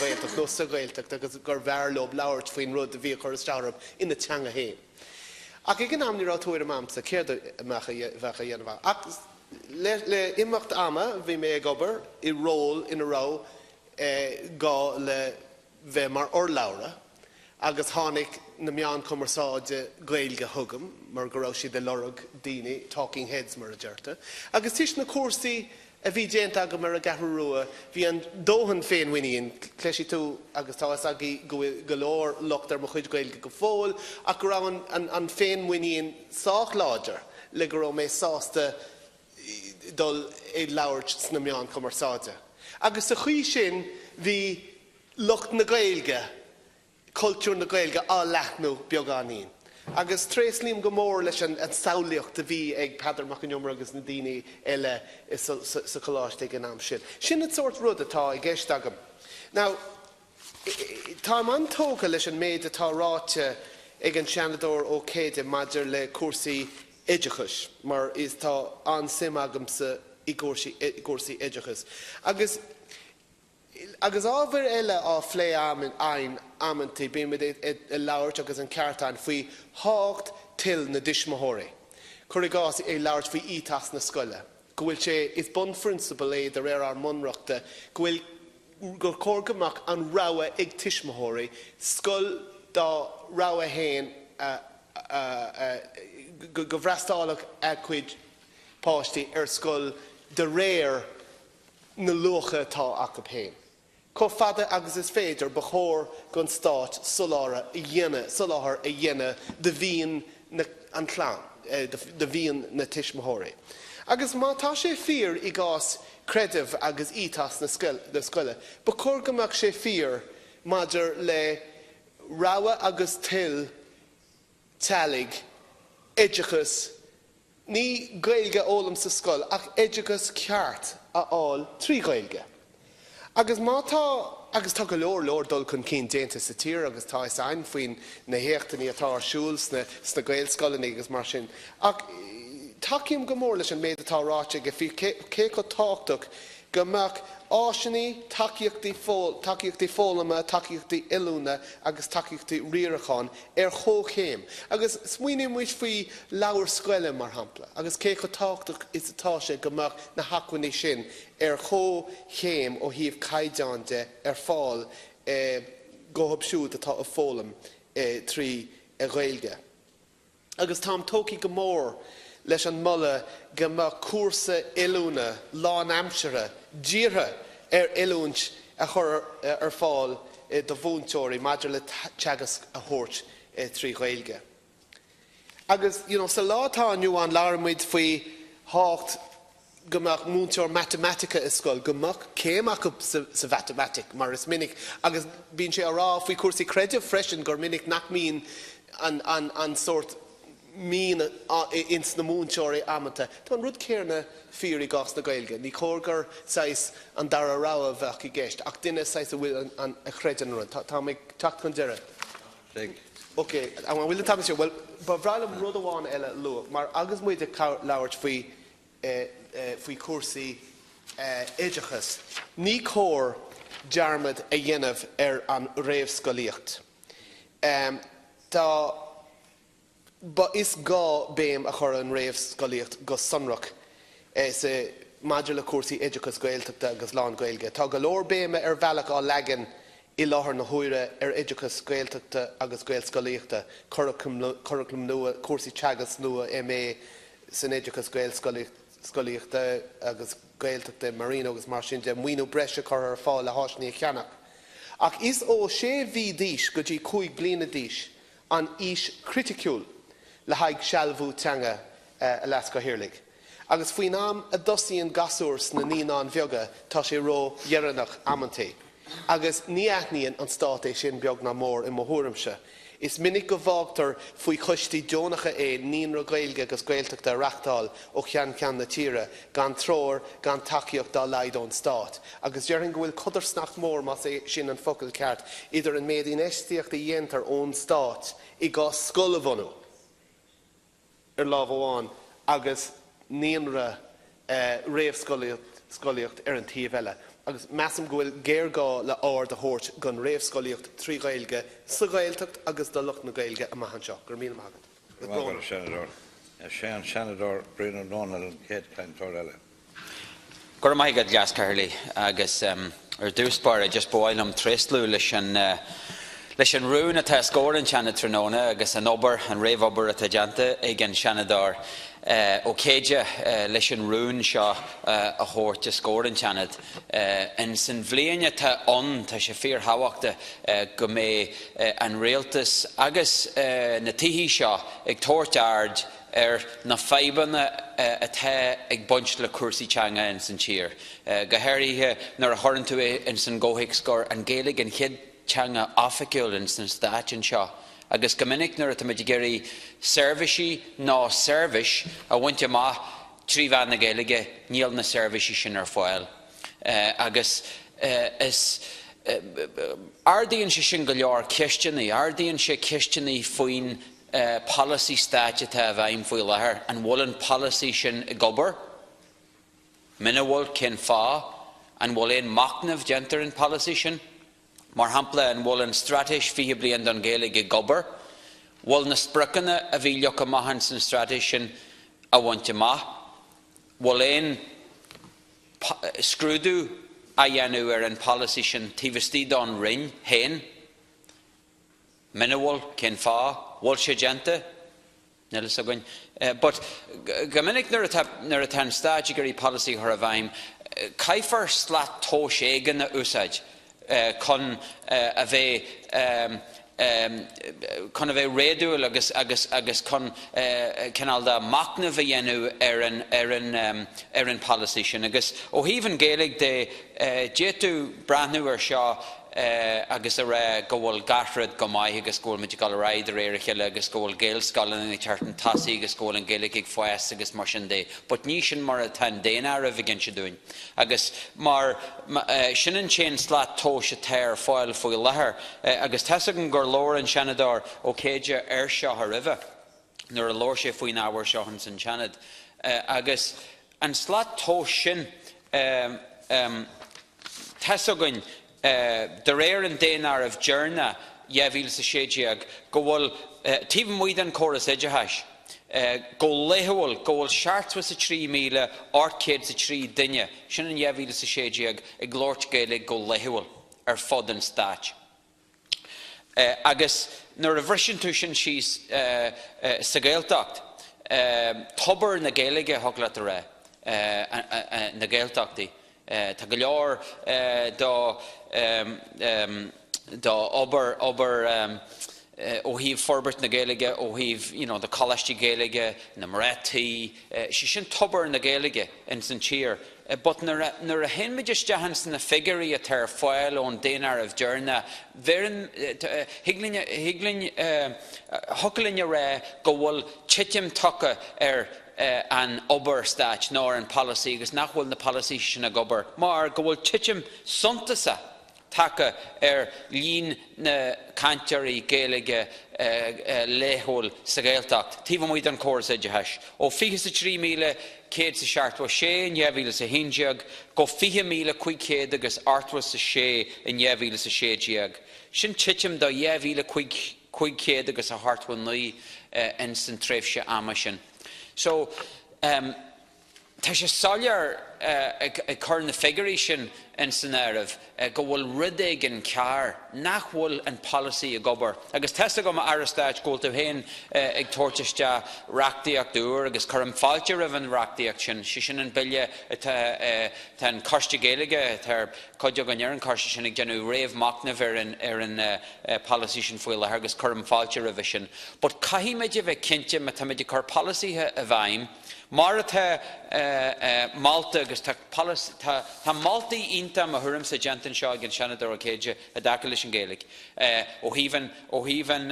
Ghaeltacht nó sa Ghaeltacht agus gur bhfearr leo labhairt faoin rud a bhí ag cur isteach orthu ina teanga féin. Ach ag an am ní raibh tuairim a'msa céard a bheadh a dhéanamh agam. Ach le imeacht ama bhí mé ag obair i ról ina raibh gá le bheith mar urlabhra agus tháinig na meáin cumarsáide Gaeilge chugam mar go raibh siad ag lorg daoine, talking heads mar a deirtear. Agus toisc na cúrsaí a bhí déanta agam ar an gCeathrú Rua, bhí an dóthain féinmhuinín, cloisfidh tú agus tá fhios agaibh go bhfuil go leor locht ar mo chuid Gaeilge go fóill, ach go raibh an an féinmhuinín sách láidir le go raibh mé sásta dul ag labhairt sna meáin chumarsáide. Agus sa chaoi sin bhí lucht na Gaeilge cultúr na Gaeilge á leathnú beagáinín. Agus tréaslaím go mór leis an samhlaíocht a bhí ag Peadar Mac an Iomaire agus na daoine eile sa choláiste ag an am sin. Sin an sórt rud atá i gceist agam. Now, táim an-tógtha leis an méid atá ráite ag an Seanadóir Ó Céidigh maidir le cúrsaí oideachais, mar is tá an-suim agamsa i gcúrsaí oideachais. Agus Agus ábhair eile á phlé againn amantaí, bímid ag labhairt, agus an ceart againn, faoi thábhacht toil na dtuismitheoirí. Cuir i gcás, ag labhairt faoi ethos na scoile, go bhfuil sé, is bunphrionsabal é de réir ár mbunreachta, go bhfuil, gur chóir go mbeadh an rogha ag tuismitheoirí scoil dá rogha féin a, go bhfreastalódh a gcuid páistí ar scoil de réir na luacha atá acu féin. Chomh fada agus is féidir, ba chóir don Stát soláthar a dhéanamh, soláthar a dhéanamh do mhian na, an chlann. do mhian na tuismitheoirí. Agus má tá sé fíor i gcás creideamh agus ethos na scoile, ba chóir go mbeadh sé fíor maidir le rogha agus toil teaghlaigh oideachas, ní Gaeilge a fhoghlaim sa scoil ach oideachas ceart a fháil trí Ghaeilge. Agus má tá, agus tá go leor leor dul chun cinn déanta sa tír agus tá fhios againn faoin na héachtanna atá ar siúl sna sna Gaelscoileanna agus mar sin, ach tacaím go mór leis an méid atá ráite aige faoi cé chomh tábhachtach go mbeadh áiseanna, tacaíochtaí tacaíochtaí foghlama, tacaíochtaí oiliúna agus tacaíochtaí riaracháin ar chomhchéim. Agus smaoinímid faoi leabhair scoile, mar shampla, agus cé chomh tábhachtach is atá sé go mbeadh na hacmhainní sin ar chomhchéim ó thaobh caighdeáin de ar fáil dóibh siúd atá ag foghlaim trí Ghaeilge. Agus táim tógtha go mór leis an moladh go mbeadh cúrsa oiliúna lánaimseartha dírithe ar oiliúint a chur ar fáil do mhúinteoirí maidir le teagasc a thabhairt trí Ghaeilge. Agus you know, sa lá atá inniu ann labhraímid faoi thábhacht go mbeadh múinteoir matamaitice i scoil, go mbeadh céim acu sa mhatamaitic, mar is minic, agus bíonn sé á rá faoi chúrsaí creidimh freisin gur minic nach mbíonn an, an, an sórt mian ins na múinteoirí amanta. Tá an rud céanna fíor i gcás na Gaeilge. Ní chóir gur saghas an dara rogha a bheadh i gceist, ach duine saghas a bhfuil an, an, a chreideann an rud. Tá, tá mé ag teacht chun deireadh. Ok, an bhfuil an t-am seo? Bhuel, ba bhreá liom rud amháin eile a lua, mar agus muid ag labhairt faoi faoi chúrsaí oideachais, ní cóir dearmad a dhéanamh ar an réamhscolaíocht. Tá ba is gá béim a chur an réamhscolaíocht go sonrach sa maidir le cúrsaí oideachas Gaeltachta agus lán-Ghaeilge. Tá go leor béime ar bhealach á leagan i láthair na huaire ar oideachas Gaeltachta agus Gaelscolaíochta, curaclam nua, cúrsaí teagasc nua MA san oideachas Gaelscolaíochta agus Gaeltachta, Marino agus mar sin de, maoiniú breise curtha ar fáil le háiseanna a cheannach. Ach is ó sé mhí d'aois go dtí 5 bliana d'aois an aois chriticiúil le haghaidh sealbhú teanga a Leas-Chathaoirligh. Agus faoin am a dtosaíonn gasúr sna naíonáin bheaga tá sé ró-dheireanach amantaí. Agus ní aithníonn an stát é sin beag ná mór i mo thuairimse. Is minic go bhfágtar faoi choistí deonacha é naíonra Gaeilge agus Gaeltachta a reáchtáil ó cheann ceann na tíre, gan treoir, gan tacaíocht dá laghad ón stát. Agus déarfainn go bhfuil codarsnacht mhór, más é sin an focal ceart, idir an méid infheistíochta a dhéantar ón stát i gcás scoil a bhunú, ar lámh amháin, agus naíonra réamhscolaíocht ar an taobh eile, agus measaim go bhfuil géarghá le aird a thabhairt don réamhscolaíocht trí Ghaeilge sa Ghaeltacht agus do lucht na Gaeilge amach anseo. Go raibh míle maith agat. Go raibh maith agat, a Sheanadóir. Is é an Seanadóir Brian Ó Domhnaill an chéad chainteoir eile. Go raibh maith agat, Leas-Chathaoirligh, agus ar dtús báire just ba mhaith liom tréaslú leis an leis an rún atá os comhair an tSeanaid tráthnóna agus an obair, an réamhobair atá déanta ag an Seanadóir Ó Céide leis an rún seo a thabhairt os comhair an tSeanaid. Ins an bhliain atá ann tá sé fíorthábhachtach go mbeidh an Rialtas agus na Tithe seo ag tabhairt aird ar na fadhbanna atá ag baint le cúrsaí teanga ins an tír, go háirithe nuair a chuireann tú é ins an gcomhthéacs gur an Ghaeilge an chéad teanga oifigiúil ins na Stáit anseo agus go minic nuair atáimid ag iarraidh seirbhísí nó seirbhís a bhaint amach trí mheán na Gaeilge níl na seirbhísí sin ar fáil agus is ardaíonn sé sin go leor ceisteanna, ardaíonn sé ceisteanna faoin polasaí stáit atá i bhfeidhm faoi láthair, an bhfuil an polasaí sin ag obair? Muna bhfuil, cén fáth? An bhfuil aon machnamh déanta ar an polasaí sin? Mar shampla, an bhfuil an straitéis 20 bliain don Ghaeilge ag obair? Bhfuil na spriocanna a bhí leagtha amach ins an straitéis sin á bhaint amach? Bhfuil aon scrúdú á dhéanamh ar an polasaí sin taobh istigh don Roinn féin? Muna bhfuil, cén fáth? Bhfuil sé déanta? Níl fhios againn. But go minic nuair atá, nuair atá an Stát ag iarraidh polasaí a chur i bhfeidhm, caithfear slat tomhais éigin a úsáid chun a bheith. Chun a bheith réadúil agus agus agus chun cineál de machnamh a dhéanamh ar an ar an ar an polasaí sin. Agus ó thaobh an Ghaeilge de, d'fhéadfadh breathnú ar seo agus a rá go bhfuil gach rud go maith agus go bhfuil muid ag dul ar aghaidh de réir a chéile agus go bhfuil Gaelscoileanna ag teacht chun tosaigh agus go bhfuil an Ghaeilge ag fás agus mar sin de. But ní sin mar atá an daonáireamh ag inse dúinn. Agus mar sin an t-aon slat tomhais atá ar fáil faoi láthair, agus tá's agam gur labhair an Seanadóir Ó Céide air seo roimhe nuair a labhair sé faoin ábhar seo ins an Seanad, agus an slat tomhais sin, tá's againn, de réir an daonáirimh deireanach 2016, go bhfuil, taobh amuigh den chóras oideachais, go laethúil, go bhfuil 73,803 duine, sin in 2016, ag labhairt Gaeilge go laethúil ar fud an stáit. Agus nuair a bhriseann tú sin síos sa Ghaeltacht, tobar na Gaeilge, thig leat a rá, na Gaeltachtaí, Tá go leor do do obair obair ó thaobh forbairt na Gaeilge, ó thaobh you know na coláistí Gaeilge, na mná tí, sé sin tobar na Gaeilge ins an tír. But nuair a nuair a théann muid isteach ins na figiúirí atá ar fáil ón daonáireamh deireanach, bheireann thig linn thig linn thiocfadh linn a rá go bhfuil titim tagtha ar an obair stáit nó ar an polasaí agus nach bhfuil na polasaithe sin ag obair mar go bhfuil titim suntasach tagtha ar líon na cainteoirí Gaeilge laethúil sa Ghaeltacht taobh amuigh den chóras oideachais, ó 23,176 in 2011 go 20,586 in 2016. Sin titim de 2,589 ins an tréimhse ama sin. So, tá sé soiléir ag cur na figiúirí sin ins an áireamh go bhfuil rud éigin cearr, nach bhfuil an polasaí ag obair. Agus tá's agam, a Aire Stáit, go bhfuil tú féin ag tabhairt isteach reachtaíocht úr agus cuirim fáilte roimh an reachtaíocht sin, sé sin an Bille atá, tá an Coiste Gaeilge, tá cuid againn ar an choiste sin ag déanamh réamh-mhachnaimh ar an ar an polasaí sin faoi láthair agus cuirim fáilte roimhe sin. But caithfimid a bheith cinnte má táimid ag cur polasaithe i bhfeidhm, mar atá molta agus tá tá tá moltaí iontach mo thuairimse déanta anseo ag an Seanadóir Ó Céide i dtaca leis an Ghaeilge ó thaobh an ó thaobh an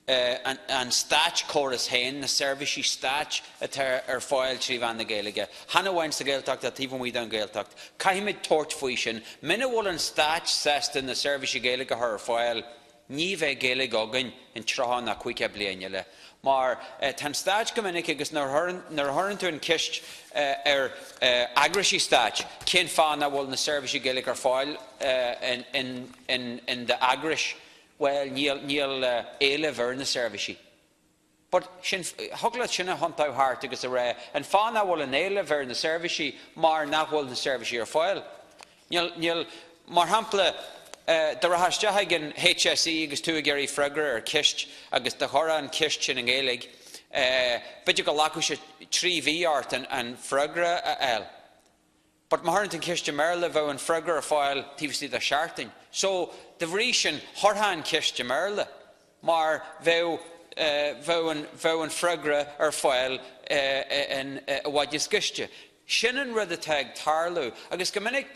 an státchóras féin, na seirbhísí stáit atá ar fáil trí mheán na Gaeilge, chan amháin sa Ghaeltacht ach taobh amuigh den Ghaeltacht. Caithfimid tabhairt faoi sin. Muna bhfuil an stát sásta na seirbhísí Gaeilge a chur ar fáil, ní bheidh Gaeilge againn in 30 ná 50 bliain eile. Mar tá an stát go minic agus nuair a chuireann tú an cheist ar eagraisí stáit cén fáth nach bhfuil na seirbhísí Gaeilge ar fáil in d'eagrais, Bhuel, níl, níl éileamh ar na seirbhísí. But sin, thig leat sin a thiontú thart agus a rá, an fáth nach bhfuil an éileamh ar na seirbhísí mar nach bhfuil na seirbhísí ar fáil. Níl, níl, mar shampla, dá rachfá isteach ag an HSE agus tú ag iarraidh freagra ar cheist agus dá gcuirfeá an cheist sin i nGaeilge, b'fhéidir go nglacfadh sé 3 mhí ort an freagra a fháil. But má chuireann tú an cheist i mBéarla bheadh an freagra ar fáil taobh istigh de sheachtain. So, de bhrí sin, chuirfeá an cheist i mBéarla mar bheadh bheadh an bheadh an freagra ar fáil in i bhfad níos gaiste. Sin an rud atá ag tarlú. Agus go minic,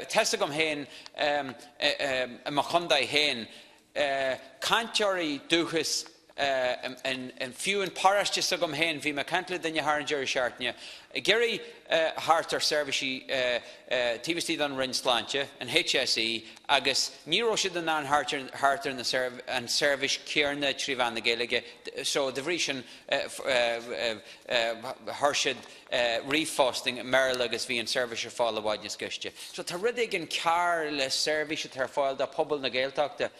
tá's agam féin i mo chontae féin, cainteoirí dúchais fiú an paróiste s'agam féin, bhí mé ag caint le duine thar an deireadh seachtaine, ag iarraidh theacht ar seirbhísí taobh istigh den Roinn Sláinte, an HSE, agus ní raibh siad in ann theacht ar an seirbhís céanna trí mheán na Gaeilge, so de bhrí sin chuir siad ríomhphost i mBéarla agus bhí an seirbhís ar fáil i bhfad níos gaiste. So tá rud éigin cearr le seirbhís atá ar fáil do phobal na Gaeltachta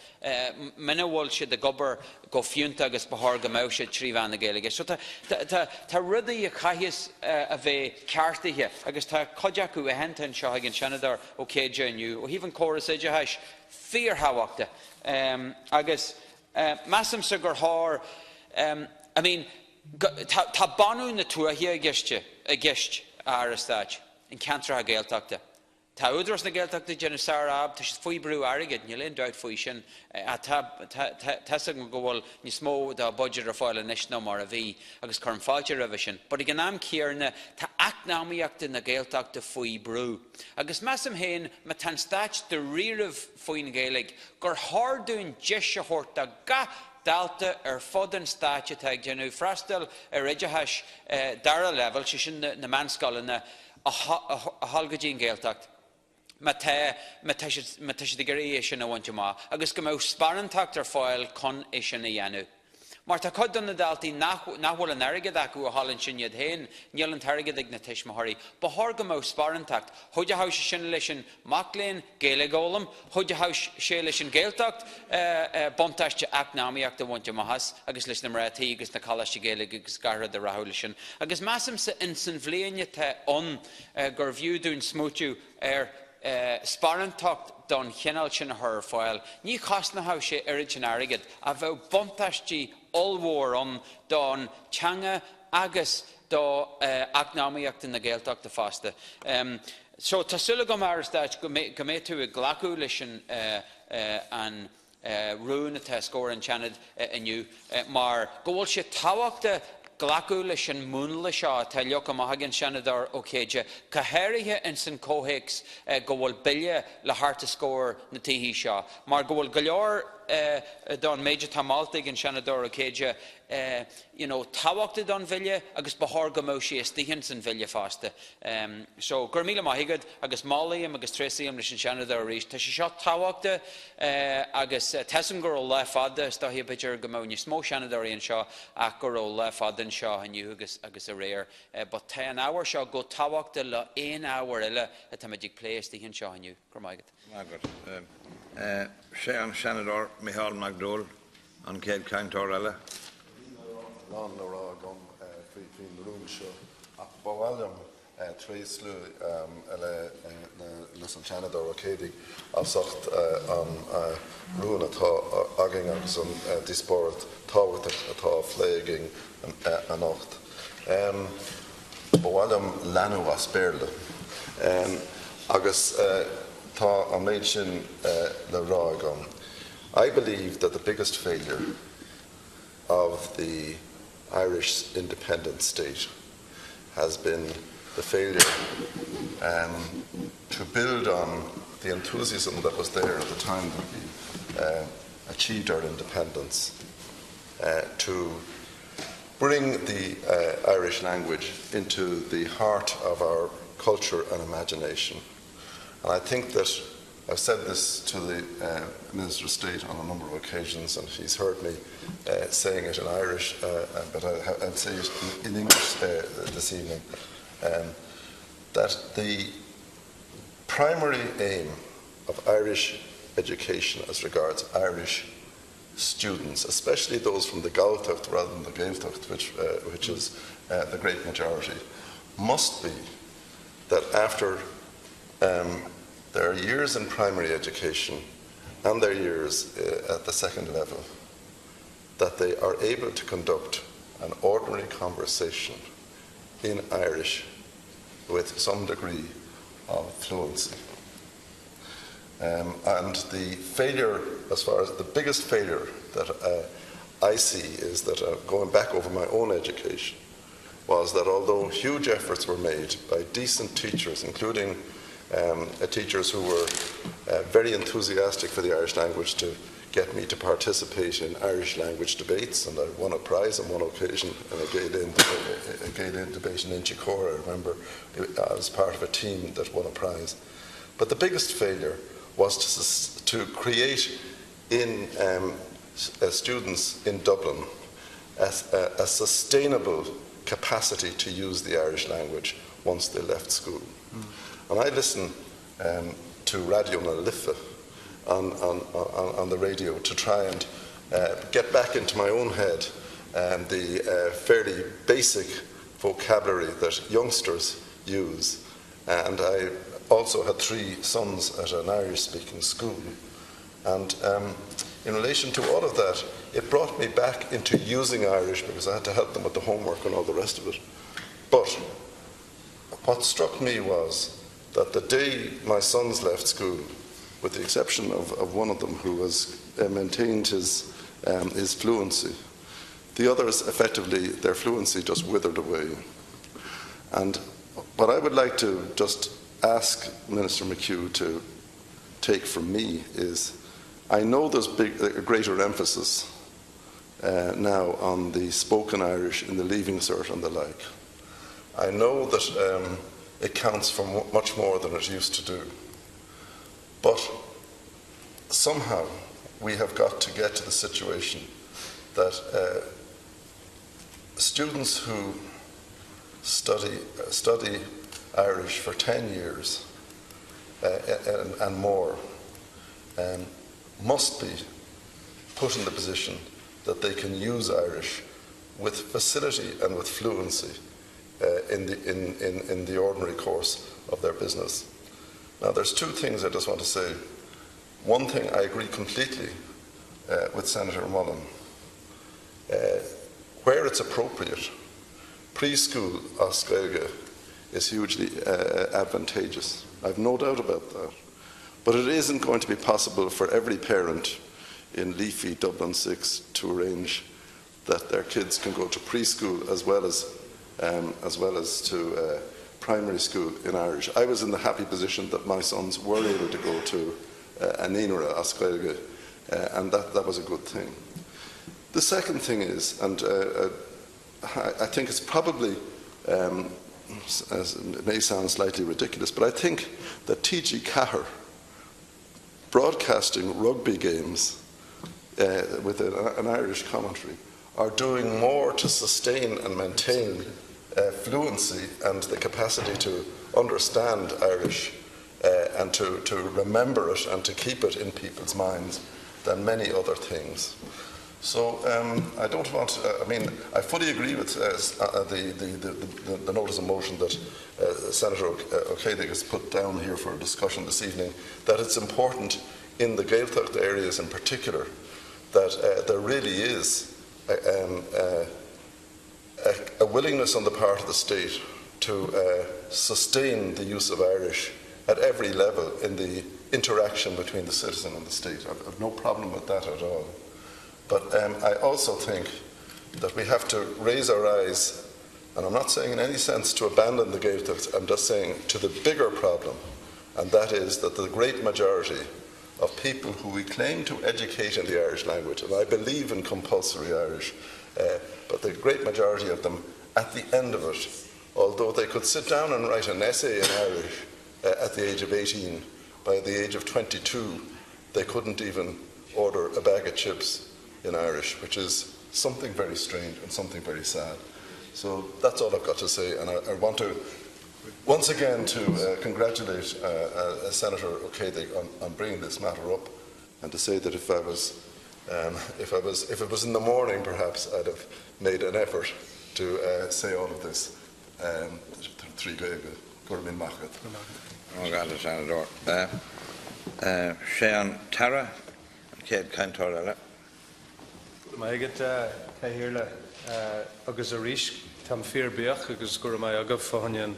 muna bhfuil siad ag obair go fiúntach agus ba chóir go mbeadh siad trí mheán na Gaeilge. So tá tá tá rudaí a chaithfeas a bheith ceartaithe agus tá cuid acu aitheanta anseo ag an Seanadóir Ó Céide inniu. Ó thaobh an córas oideachais, fíorthábhachtach agus measaimse gur chóir I mean, Tá bunú na tuaithe i gceist, i gceist, a Aire Stáit, in ceantracha Gaeltachta. Tá Údarás na Gaeltachta ag déanamh sár-jab, tá siad faoi brú airgid, níl aon dabht faoi sin. Tá fhios agam go bhfuil níos mó dá budget ar fáil anois ná mar a bhí agus cuirim fáilte roimhe sin. But ag an am céanna, tá eacnamaíochta na Gaeltachta faoi brú. Agus measaim féin, má tá an Stáit dáiríribh faoin Ghaeilge, gur chóir dúinn deis a thabhairt do gach dalta ar fud an Stáit atá ag déanamh freastal ar oideachais dara leibhéal, sé sin na meánscoileanna, a dhul go dtí an Ghaeltacht má tá má tá siad má tá siad ag iarraidh é sin a bhaint amach agus go mbeadh sparántacht ar fáil chun é sin a dhéanamh. Mar tá cuid de na daltaí nach nach bhfuil an airgead acu a dhul ansin iad féin, níl an t-airgead ag na tuismitheoirí. Ba chóir go mbeadh sparántacht. Chuideodh sé sin leis an mac léinn Gaeilge a fhoghlaim, chuideodh sé leis an Ghaeltacht buntáiste eacnamaíochta a bhaint amach as agus leis na mná tí agus na coláistí Gaeilge agus gach rud a rachadh leis sin. Agus measaimse ins an bhliain atá ann gurbh fhiú dúinn smaoitiú ar sparántacht don chineál sin a chur ar fáil. Ní chosnódh sé oiread sin airgid ach bheadh buntáistí ollmhór ann don teanga agus do eacnamaíochta na Gaeltachta fosta. So tá súil agam, Aire Stáit, go mbeidh tú ag glacadh leis an an rún atá os comhair an tSeanaid inniu, mar go bhfuil sé tábhachtach glacadh leis an múnla seo atá leagtha amach ag an Seanadóir Ó Céide, go háirithe ins an comhthéacs go bhfuil Bille le theacht os comhair na Tithe seo, mar go bhfuil go leor don méid atá molta ag an Seanadóir Ó Céide you know, tábhachtach don Bhille agus ba chóir go mbeadh sé istigh ins an Bhille fosta. So, go raibh míle maith agat agus molaim agus tréaslaím leis an Seanadóir arís. Tá sé seo tábhachtach agus tá fhios agam go raibh lá fada, is dóiche b'fhéidir go mbeadh níos mó Seanadóirí anseo ach go raibh lá fada anseo inniu agus agus aréir. But tá an ábhar seo chomh tábhachtach le aon ábhar eile atáimid ag plé istigh anseo inniu. Go raibh maith agat. Maith agat. Sé an Seanadóir Mícheál Mac Dúill an chéad chainteoir eile. Níl a lán le rá agam faoin rún seo ach ba mhaith liom tréaslú leis an Seanadóir Ó Céidigh as ucht an rún atá againn agus an díospóireacht tábhachtach atá á phlé againn anocht. Ba mhaith liom leanúint as Béarla agus tá an méid sin le rá agam. I believe that the biggest failure of the Irish independent state has been the failure um, to build on the enthusiasm that was there at the time that we uh, achieved our independence uh, to bring the uh, Irish language into the heart of our culture and imagination. And I think that I've said this to the uh, Minister of State on a number of occasions, and he's heard me uh, saying it in Irish, uh, uh but I, I'll say it in, in English uh, this evening, um, that the primary aim of Irish education as regards Irish students, especially those from the Gaeltacht rather than the Gaeltacht, which, uh, which is uh, the great majority, must be that after um, their years in primary education and their years uh, at the second level, that they are able to conduct an ordinary conversation in Irish with some degree of fluency. Um, and the failure, as far as the biggest failure that uh, I see is that uh, going back over my own education, was that although huge efforts were made by decent teachers, including um, uh, teachers who were uh, very enthusiastic for the Irish language to get me to participate in Irish language debates, and I won a prize on one occasion in a Gaelic, a Gaelic debate in Inchicore. I remember I was part of a team that won a prize. But the biggest failure was to, to create in um, uh, students in Dublin a, a, a sustainable capacity to use the Irish language once they left school. Mm. And I listen um, to Raidió na Life on, on, on, on the radio to try and uh, get back into my own head um, the uh, fairly basic vocabulary that youngsters use. And I also had three sons at an Irish-speaking school. And um, in relation to all of that, it brought me back into using Irish because I had to help them with the homework and all the rest of it. But what struck me was that the day my sons left school, with the exception of, of one of them who has uh, maintained his, um, his fluency, the others effectively, their fluency just withered away. And what I would like to just ask Minister McHugh to take from me is I know there's big, a greater emphasis uh, now on the spoken Irish in the Leaving Cert and the like. I know that um, it counts for much more than it used to do. But somehow we have got to get to the situation that uh, students who study, uh, study Irish for 10 years uh, and, and more um, must be put in the position that they can use Irish with facility and with fluency uh, in, the, in, in, in the ordinary course of their business. Now, there's two things I just want to say. One thing, I agree completely uh, with Senator Mullen. Uh, where it's appropriate, preschool Oscailge is hugely uh, advantageous. I've no doubt about that. But it isn't going to be possible for every parent in leafy Dublin 6 to arrange that their kids can go to preschool as well as, um, as, well as to uh, primary school in Irish. I was in the happy position that my sons were able to go to uh, Aninra, Ascailge, uh, and that, that was a good thing. The second thing is, and uh, uh, I, I think it's probably, um, as it may sound slightly ridiculous, but I think that TG Cahir broadcasting rugby games uh, with an, an Irish commentary are doing more to sustain and maintain uh, fluency and the capacity to understand Irish uh, and to, to remember it and to keep it in people's minds than many other things. So um, I don't want, uh, I mean, I fully agree with uh, uh, the, the, the, the, the notice of motion that uh, Senator Ó Céidigh has put down here for discussion this evening, that it's important in the Gaeltacht areas in particular that uh, there really is a, um, uh, a, a willingness on the part of the state to uh, sustain the use of Irish at every level in the interaction between the citizen and the state. I've, I've no problem with that at all. But um, I also think that we have to raise our eyes, and I'm not saying in any sense to abandon the Gaeltacht, I'm just saying to the bigger problem, and that is that the great majority of people who we claim to educate in the Irish language, and I believe in compulsory Irish, uh, but the great majority of them, at the end of it, although they could sit down and write an essay in Irish uh, at the age of 18, by the age of 22, they couldn't even order a bag of chips in Irish, which is something very strange and something very sad. So that's all I've got to say, and I, I want to once again to uh, congratulate uh, uh, Senator Ó Céidigh on, on bringing this matter up, and to say that if I was, um, if I was, if it was in the morning, perhaps I'd have made an effort to uh, say all of this. Um, trí Gaeilge gur min maichet. Ó Seanadóir. Uh, uh, sé an tAire an chéad chainteoir eile. Maigad Cathaoirleach agus arís táim fíorbhuíoch agus go raibh maith agaibh fá choinne an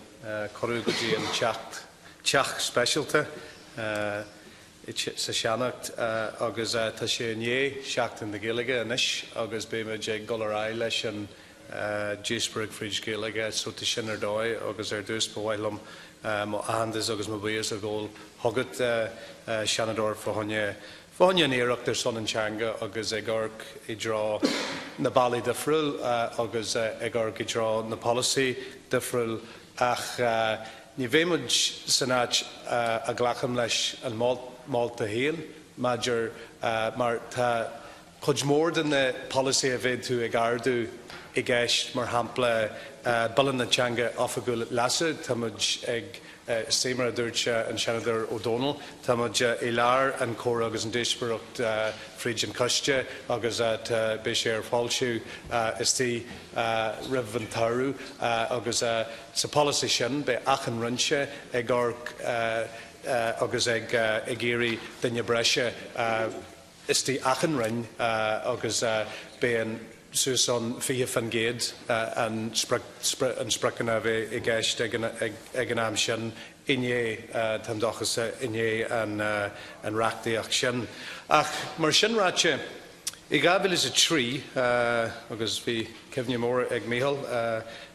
cuireadh go dtí an teach teach speisialta sa Seanad agus tá sé i ndiaidh Seachtain na Gaeilge anois agus beimid ag dul ar aghaidh leis an díospóireacht fríd Ghaeilge so tá sin ar dóigh agus ar dtús ba mhaith liom mo aitheantas agus mo bhuíochas a ghabháil chugat Seanadóir fá choinne Fá choinne an iarracht ar son an teanga agus ag amharc i dtreo na bealaí difriúil agus ag amharc i dtreo na polasaí difriúil ach ní bheidh muid san áit a ghlacaim leis an molta féin maidir mar tá cuid mhór de na polasaí a bheidh tú ag ardú i gceist mar shampla Bille na Teanga Oifigiúil Leasú tá muid ag Is mar a dúirt an Seanadóir Ó Dónaill, tá muid i lár an chomhrá agus an díospóireacht fríd an choiste agus tá beidh sé ar foilsiú istigh roimh an tsamhradh agus sa pholasaí sin beidh achan roinnse ag amharc agus ag iarraidh duine breise istigh achan roinn agus beidh an. suas an 20% an spriocanna a bheith i gceist ag an am sin i ndiaidh táim dóchasach i ndiaidh an reachtaíocht sin. Ach mar sin ráite, i 2003 agus bhí cuimhne mór ag Micheál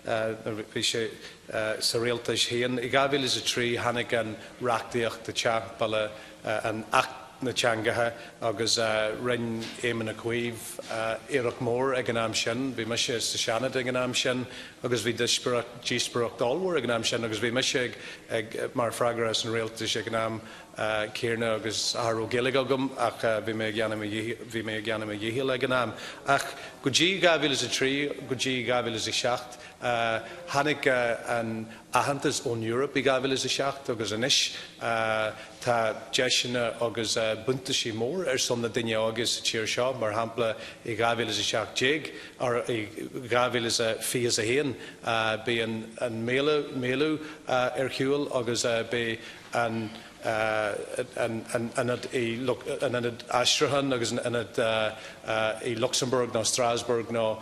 nuair bhí sé sa rialtas féin, i 2003 tháinig an reachtaíocht isteach, Bille an Acht na dTeangacha agus rinne Éamon Ó Cuív iarracht mór ag an am sin. Bhí mise sa Seanad ag an am sin agus bhí díospóireacht ollmhór ag an am sin agus bhí mise ag ag mar freagra as an rialtas ag an am céanna agus cha raibh Gaeilge agam ach bhí mé ag dhéanamh bhí mé ag dhéanamh mo dhícheall ag an am. Ach go dtí 2003 go dtí 2007 tháinig an aitheantas ón Eoraip i 2007 agus anois tá deiseanna agus buntáistí mór ar son na daoine óga sa tír seo, mar shampla i 2017 or i 2021 beidh an méalú ar shiúl agus beidh an an ionad i an ionad aistriúcháin agus an ionad i Luxembourg nó Strasbourg nó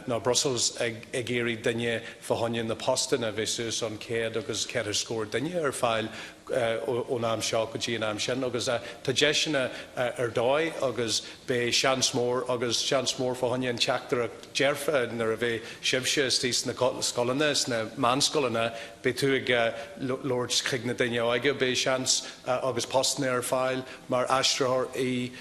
nó Brussels ag ag iarraidh duine fá choinne na postanna bheith suas an céad agus ceithre scór duine ar fáil ón am seo go dtí an am sin agus tá deiseanna ar dóigh agus beidh seans mór agus seans mór fá choinne an teachtaireacht dearfa nuair a bheidh sibhse istigh sna scoileanna, sna meánscoileanna, beidh tú ag labhairt chuig na daoine óga, beidh seans agus postanna ar fáil mar aistritheoir i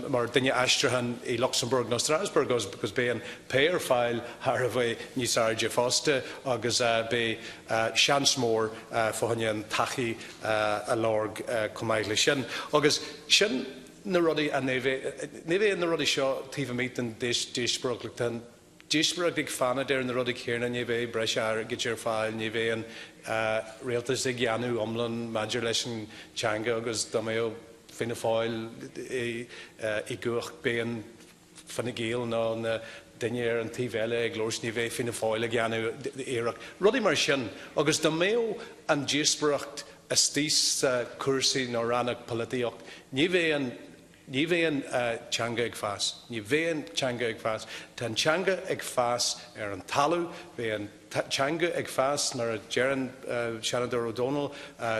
mar duine aistriúcháin i Luxembourg nó Strasbourg agus beidh an pay ar fáil thar a bheith níos airde fosta agus beidh seans mór fá choinne an todhchaí a lorg chomh maith leis sin. Agus sin na rudaí a ní bheidh na rudaí seo taobh amuigh den díospóireacht. Tá an díospóireacht ag fanacht ar na rudaí céanna, ní bheidh breis airgid ar fáil, ní bheidh an rialtas ag dhéanamh iomlán maidir leis an teanga agus dá mbeadh Fianna Fáil i gcumhacht beidh an Fine Gael nó na duine ar an taobh eile ag labhairt ní bheidh Fianna Fáil ag dhéanamh iarracht. Rudaí mar sin agus dá mbeadh an díospóireacht istigh sa cúrsaí nó rannóg polaitíocht ní bheidh an ní bheidh an teanga ag fás. Ní bheidh an teanga ag fás. Tá an teanga ag fás ar an talamh, beidh an teanga ag fás mar a deireann Seanadóir Ó Dónaill,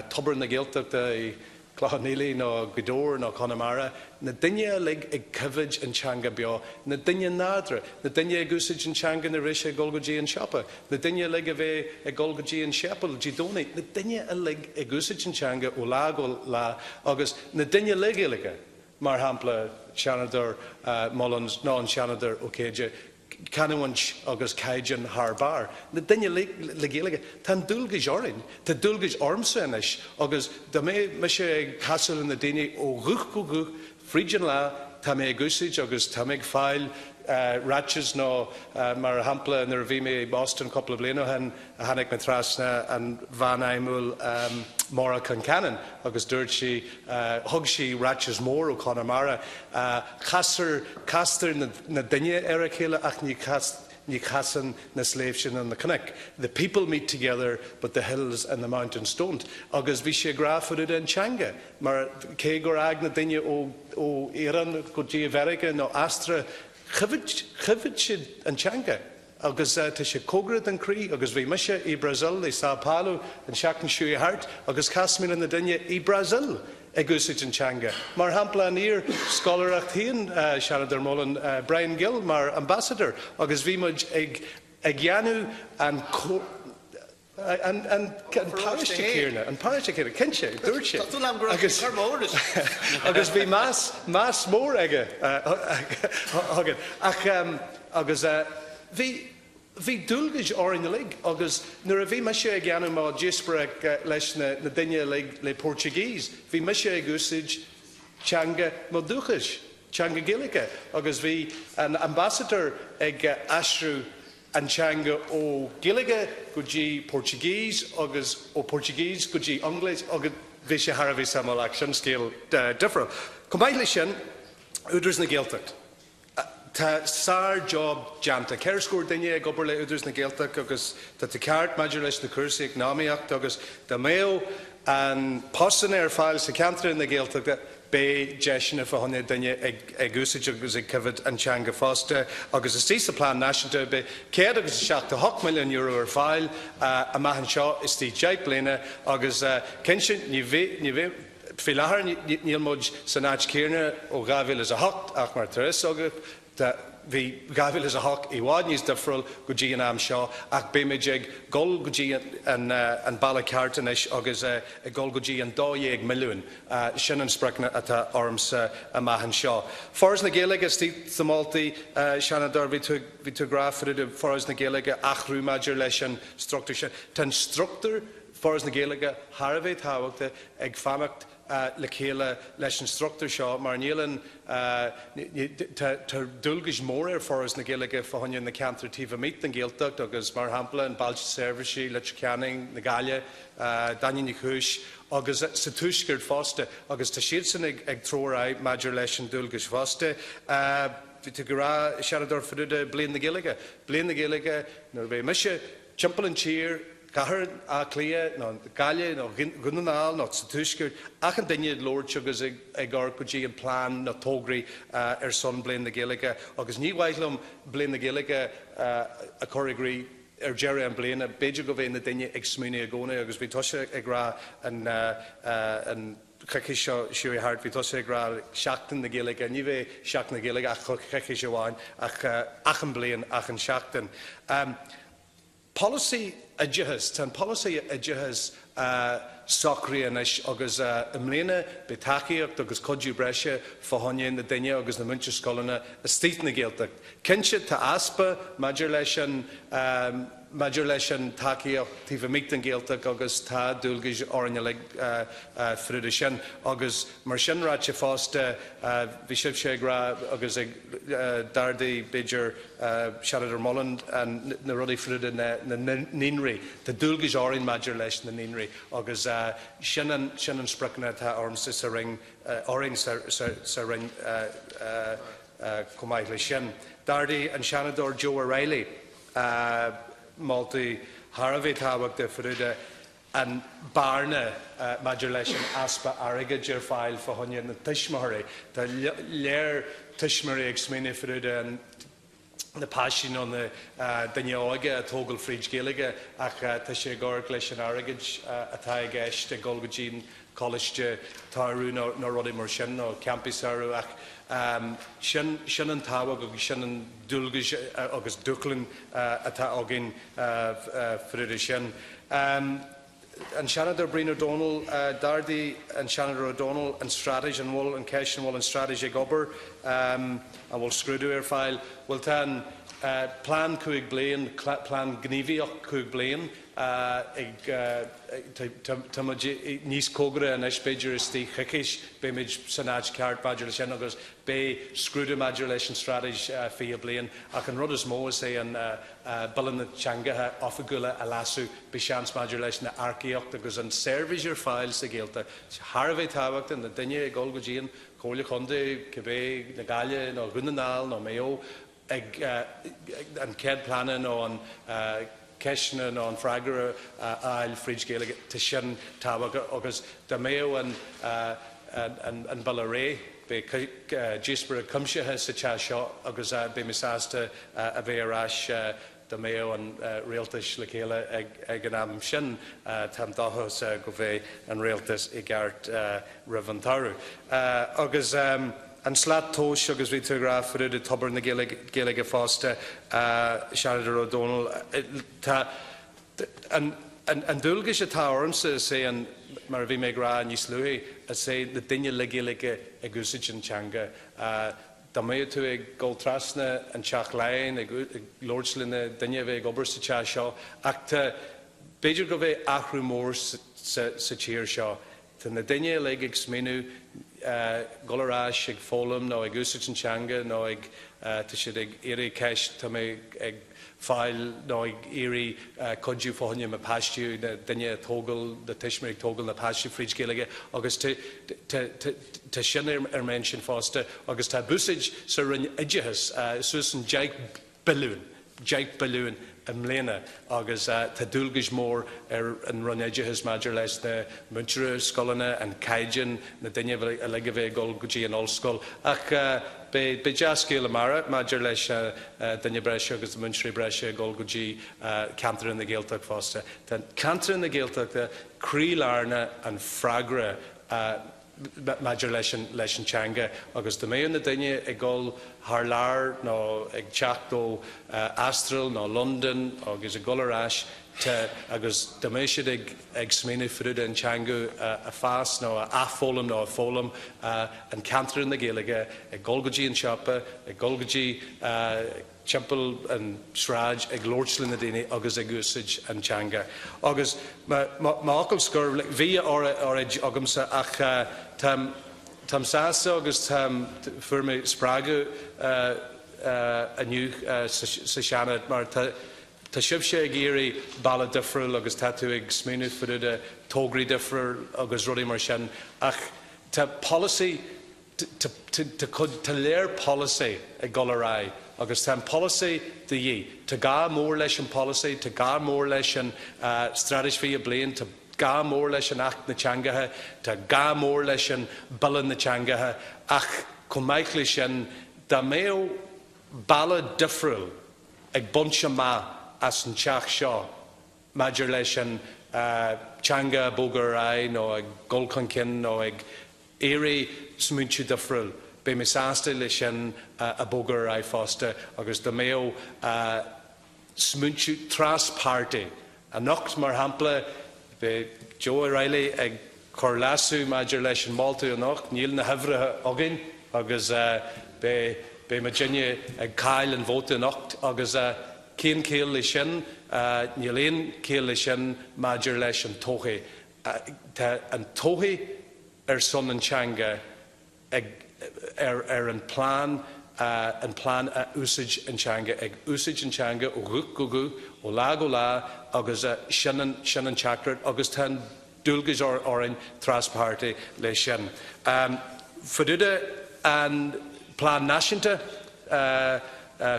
tobar na Gaeltachta i Clochán Maoile nó Gaoth Dobhair nó Conamara, na duine uilig ag coimhéad an teanga beo, na duine nádúrtha, na duine ag úsáid an teanga nuair a bheidh sé ag dul go dtí an siopa, na duine uilig a bheidh ag dul go dtí an séipéal Dé Domhnaigh, na duine uilig ag úsáid an teanga ó lá go lá agus na duine le Gaeilge, mar shampla Seanadóir Mullins nó an Seanadóir Ó Céide, canúint agus caighdeán thar barr. Na duine le Gaeilge. Tá an dualgas orainn. Tá dualgas ormsa anois agus dá mbeadh mise ag casadh le na daoine ó ghuth go guth fríd an lá tá mé ag úsáid agus tá mé ag fáil ráiteas nó mar shampla nuair a bhí mé i mBoston cúpla bliain ó shin tháinig mé trasna an bhean fheidhmiúil Maura Concannon agus dúirt sí thug sí ráiteas mór ó Chonamara castar castar na duine ar a chéile ach ní ní chasann na sléibhte ná na cnoic. The people meet together but the hills and the mountains don't. Agus bhí sé ag rá fá dtaobh den teanga mar cé gur fhág na daoine ó ó Éirinn go dtí Mheiriceá nó Astráil choimhéad siad an teanga. Agus tá sé cóngarach don chroí agus bhí mise i Brazil i São Paulo an seachtain seo thart agus chas mé le na duine i Brazil ag úsáid an teanga. Mar shampla an iar scoláireacht féin Seanadóir Mullen Brian Gill mar ambassador agus bhí muid ag ag dhéanamh an an an paróiste céanna an paróiste céanna cinnte dúirt sé agus agus bhí meas meas mór aige againn ach agus bhí bhí dualgas orainn uilig agus nuair a bhí mise ag dhéanamh mo díospóireacht leis na na duine uilig le Portuguese bhí mise ag úsáid teanga mo dúchais teanga Gaeilge agus bhí an ambassador ag aistriú an teanga ó Gaeilge go dtí Portuguese agus ó Portuguese go dtí English agus bhí sé thar a bheith suimiúil ach sin scéal difriúil. Chomh maith leis sin, Údarás na Gaeltacht. Tá sár-job déanta. Ceithre scór duine ag obair le Údarás na Gaeltacht agus tá tú ceart maidir leis na cúrsaí eacnamaíochta agus dá mbeadh an postanna ar fáil sa cheantar na Gaeltachta. beidh deiseanna fá choinne duine ag úsáid agus ag coimhéad an teanga fosta. Agus istigh sa Plean Náisiúnta beidh €178 milliún ar fáil amach anseo istigh 10 bliana agus cinnte ní bheidh, faoi láthair níl muid san áit céanna ó 2008 ach mar tá fhios agaibh tá, bhí 2008 i bhfad níos difriúil go dtí an am seo ach beimid ag dul go dtí an bealach ceart anois agus ag dul go dtí an 12 milliún. Sin an spriocanna atá ormsa amach anseo. Foras na Gaeilge, istigh sna moltaí, Seanadóir, bhí tú bhí tú ag rá fá dtaobh de Foras na Gaeilge athrú maidir leis an struchtúr sin. Tá an struchtúr Foras na Gaeilge thar a bheith tábhachtach ag fanacht le chéile leis an struchtúr seo mar níl an tá dualgais mór ar Foras na Gaeilge fá choinne na ceantair taobh amuigh den Ghaeltacht agus mar shampla an Bailte Seirbhísí, Leitir Ceanainn, na Gaillimhe, Daingean Uí Chúis agus sa Tuaisceart fosta agus tá siadsan ag treabhadh ar aghaidh maidir leis an dualgais fosta. Bhí tú ag rá, Seanadóir fá dtaobh de Bliain na Gaeilge. Bliain na Gaeilge nuair a bheidh mise timpeall an tír, Cathair Átha Cliath nó Gaillimh nó Dhún na nGall nó sa Tuaisceart, achan duine ag labhairt agus ag amharc go dtí an plean nó tograí ar son Bliain na Gaeilge agus ní mhaith liom Bliain na Gaeilge a chur i gcrích ar deireadh an bliana, b'fhéidir go bheidh na duine ag smaoineamh i gcónaí agus bhí tusa ag rá an an choicís seo chuaigh thart, bhí tusa ag rá Seachtain na Gaeilge, ní bheidh Seachtain na Gaeilge ach coicís amháin ach achan bliain, achan seachtain. Polasaí oideachais, Tá an polasaí oideachais socraithe anois agus i mbliana beidh tacaíocht agus cuidiú breise fá choinne na duine agus na múinteoir scoileanna istigh na Gaeltacht. Cinnte tá easpa maidir leis an maidir leis an tacaíocht taobh amuigh den Ghaeltacht agus tá dualgais orainn uilig fríd sin agus mar sin ráite fosta bhí sibhse ag rá agus ag d'ardaigh b'fhéidir Seanadóir Mullen na rudaí fríd na naíonraí. Tá dualgais orainn maidir leis na naíonraí agus sin an sin an spriocanna atá ormsa sa Roinn orainn sa Roinn chomh maith leis sin. D'ardaigh an Seanadóir Joe O'Reilly moltaí thar a bheith tábhachtach fríd an bearna maidir leis an easpa airgid ar fáil fá choinne na tuismitheoirí. Tá léir tuismitheoirí ag smaoineamh fríd an na páistí nó na daoine óga a tógáil fríd Gaeilge ach tá sé ag amharc leis an airgead atá i gceist ag dul go dtí an coláiste samhraidh nó rudaí mar sin nó campaí samhraidh ach sin sin an tábhacht agus sin an dualgas agus dúshlán atá againn fríd sin. An Seanadóir Brian Ó Domhnaill, D'ardaigh an Seanadóir Ó Domhnaill an straitéis, an bhfuil an ceist an bhfuil an straitéis ag obair, an bhfuil scrúdú ar fáil? Bhuel tá an plean 5 bliain, plean gníomhaíocht 5 bliain ag, tá muid níos cóngaraí anois, b'fhéidir istigh coicís beimid san áit ceart maidir leis sin agus beidh scrúdú maidir leis an straitéis 20 bliain ach an rud is mó is é an Bille na dTeangacha Oifigiúla a leasú, beidh seans maidir leis na earcaíocht agus an seirbhís ar fáil sa Ghaeltacht. Thar a bheith tábhachtach, na duine ag dul go dtí an Chomhairle Chontae, cibé, na Gaillimhe nó Dhún na nGall nó Maigh Eo, ag an chéad pleananna nó an ceisteanna nó an freagra a fháil fríd Ghaeilge, tá sin tábhachtach agus dá mbeadh an an Bille réidh, beidh díospóireacht cuimsithe sa teach seo agus beidh mé sásta a bheith ar ais dá mbeadh an rialtas le chéile ag an am sin. Táim dóchasach go mbeidh an rialtas i gceart roimh an tsamhradh. Agus an slat tomhais agus bhí tú ag rá fá dtaobh de tobar na Gaeilge fosta, Seanadóir Ó Domhnaill, tá an dualgas atá ormsa is é an, mar a bhí mé ag rá níos luaithe, is é na duine le Gaeilge ag úsáid an teanga. Dá mbeadh tú ag dul trasna an Teach Laighean ag labhairt le na duine a bheith ag obair sa teach seo, ach tá, b'fhéidir go bheidh athrú mór sa tír seo. Tá na duine uilig ag smaoineamh dul ar ais ag foghlaim nó ag úsáid an teanga nó ag, tá siad ag iarraidh ceist, tá mé ag fáil nó ag iarraidh cuidiú fá choinne mo páistí, na duine a tógáil, na tuismitheoirí ag tógáil na páistí fríd Gaeilge agus tá sin ar m'intinn fosta agus tá buiséad sa Roinn Oideachais suas an 10 billiún, 10 billiún. i mbliana agus tá dualgas mór ar an Roinn Oideachais maidir leis na múinteoirí scoileanna, an caighdeán, na daoine uilig a bheith ag dul go dtí an ollscoil. Ach beidh dea-scéal amárach maidir leis duine breise agus na múinteoirí breise ag dul go dtí ceantair na Gaeltachta fosta. Tá ceantair na Gaeltachta croílár an freagra maidir leis an leis an teanga agus dá mbeadh na daoine ag dul thar lear nó ag teacht ó Astráil nó Londain agus ag dul ar ais te agus dá mbeadh siad ag ag smaoineamh fríd an teanga a fás nó a athfhoghlaim nó a foghlaim an ceantar na Gaeilge ag dul go dtí an siopa ag dul go dtí timpeall an sráid ag labhairt le na daoine agus ag úsáid an teanga. Agus m'fhocal scoir, bhí óráid agamsa ach táim táim sásta agus táim fuair mé spreagadh inniu sa Seanad mar tá tá sibhse ag iarraidh bealach difriúil agus tá tú ag smaoineamh fá tograí difriúil agus rudaí mar sin ach tá polasaí Tá léir polasaí ag dul ar aghaidh agus tá an polasaí de dhíth. Tá gá mór leis an polasaí, tá gá mór leis an Straitéis 20 Bliain, tá gá mór leis an Acht na Teangacha, tá gá mór leis an Bille na Teangacha ach chomh maith leis sin dá mbeadh bealach difriúil ag baint amach as an teach seo maidir leis an teanga a bogadh ar aghaidh nó ag dul chun cinn nó ag iarraidh smaointiú difriúil. Beidh mé sásta leis sin a bogadh ar aghaidh fosta agus dá mbeadh smaointiú tras-pháirtí. Anocht, mar shampla, beidh Joe O'Reilly ag cur leasú maidir leis an moltú anocht. Níl na huimhreacha againn agus beidh beidh muidinne ag cailleadh an vóta anocht agus cén ciall leis sin? Níl aon chiall leis sin maidir leis an todhchaí. Tá an todhchaí ar son an teanga ag ar ar an plean an plean a úsáid an teanga, ag úsáid an teanga ó ghuth go guth, ó lá go lá agus sin an sin an teachtaireacht agus tá an dualgas orainn traspháirtí leis sin. Fá dtaobh de an plean náisiúnta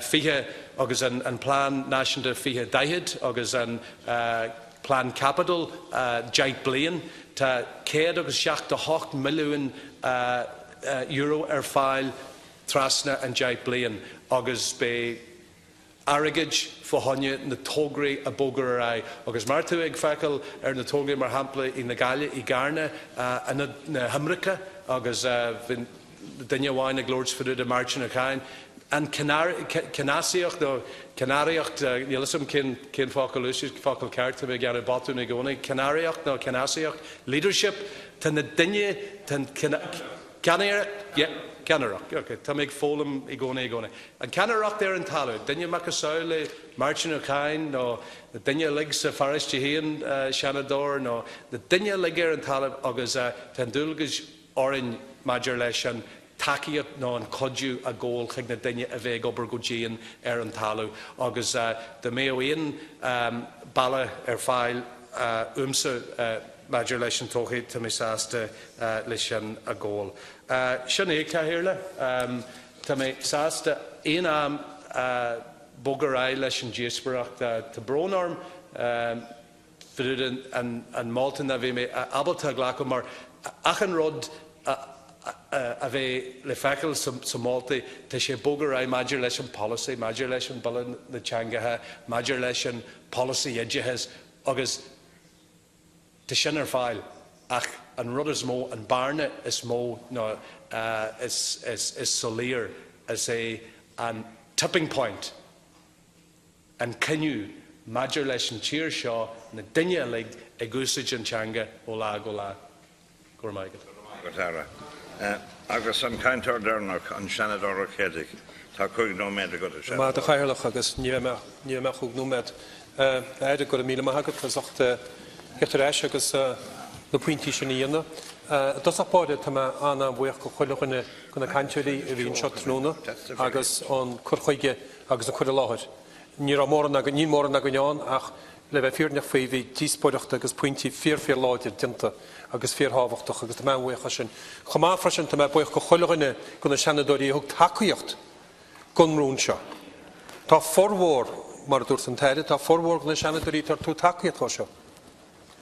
20 agus an plean náisiúnta 2040 agus an plean caipitil 10 bliain, tá €178 milliún ar fáil trasna an 10 bliain agus beidh airgead fá choinne na tograí a bogadh ar aghaidh. Agus mar tú ag feiceáil ar na tograí mar shampla i na Gaillimh, i gCarna, ionad na himirce agus bhí duine amháin ag labhairt fá dtaobh de Máirtín Ó Cadhain, an ceannasaíocht nó ceannaireacht, níl a fhios agam cén cén focal úsáid, focal ceart, tá mé ag déanamh botún i gcónaí, ceannaireacht nó ceannasaíocht, leadership, tá na duine, tá an ceannaireacht, yeah, ceannaireacht, ok, tá mé ag foghlaim i gcónaí i gcónaí. An ceannaireacht ar an talamh, duine macasamhail le Máirtín Ó Cadhain nó na duine uilig sa pharóiste féin, Seanadóir nó na duine uilig ar an talamh agus tá an dualgas orainn maidir leis an tacaíocht nó an cuidiú a ghabháil chuig na duine a bheith ag obair go dian ar an talamh agus dá mbeadh aon bealach ar fáil uaimse maidir leis an todhchaí tá mé sásta leis sin a ghabháil. Sin é, Cathaoirleach. Tá mé sásta aon am bogadh ar aghaidh leis an díospóireacht. Tá brón orm fá dtaobh an molta nach bhí mé ábalta a ghlacadh mar achan rud a bheidh le feiceáil sa moltaí, tá sé ag bogadh ar aghaidh maidir leis an polasaí, maidir leis an Bille na Teangacha, maidir leis an polasaí oideachais agus tá sin ar fáil ach an rud is mó, an bearna is mó nó is soiléir is é an tipping point, an cinneadh maidir leis an tír seo, na duine uilig ag úsáid an teanga ó lá go lá. Go raibh maith agat. Agat, Aire. Agus an cainteoir deireanach, an Seanadóir Ó Céidigh. Tá 5 nóiméad agat, a Seanadóir. Maith, a Chathaoirleach, agus ní bheidh mé ní bheidh mé ach 5 nóiméad. A Aire, go raibh míle maith agat as ucht theacht ar ais agus na pointí sin a dhéanamh. I dtosach báire, tá mé an-an-bhuíoch go chuile dhuine de na cainteoirí a bhí anseo tráthnóna agus an cur chuige agus an cur i láthair. Ní raibh mórán againn, níl mórán againn ann ach le bheith fírinneach faoi, bhí díospóireacht agus pointí fíor fíor láidir déanta agus fíor thábhachtach agus tá mé an-bhuíoch as sin. Chomh maith freisin tá mé buíoch go chuile dhuine de na Seanadóirí a thug tacaíocht don rún seo. Tá formhór, mar a dúirt an tAire, tá formhór de na Seanadóirí ag tabhairt tacaíocht dó seo.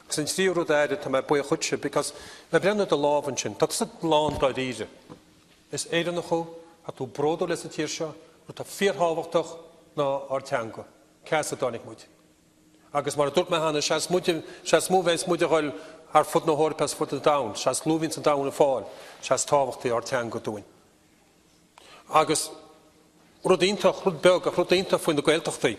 Agus an tríú rud, a Aire, tá mé buíoch dhuitse because mé ag breathnú ar do lámh ansin, tá tusa lán dáiríre. Is Éireannach thú, tá tú bródúil as an tír seo, rud atá fíorthábhachtach ná ár dteanga, cé as a dtáinig muid. Agus mar a dúirt mé cheana, is é is mó a bheas muid a dhul thar fud na hEorpa is fud an domhain, is é is lú a bhíonns an domhan ag fáil, is é is tábhachtaí ár dteanga dúinn. Agus rud iontach, rud beag ach rud iontach faoi na Gaeltachtaí,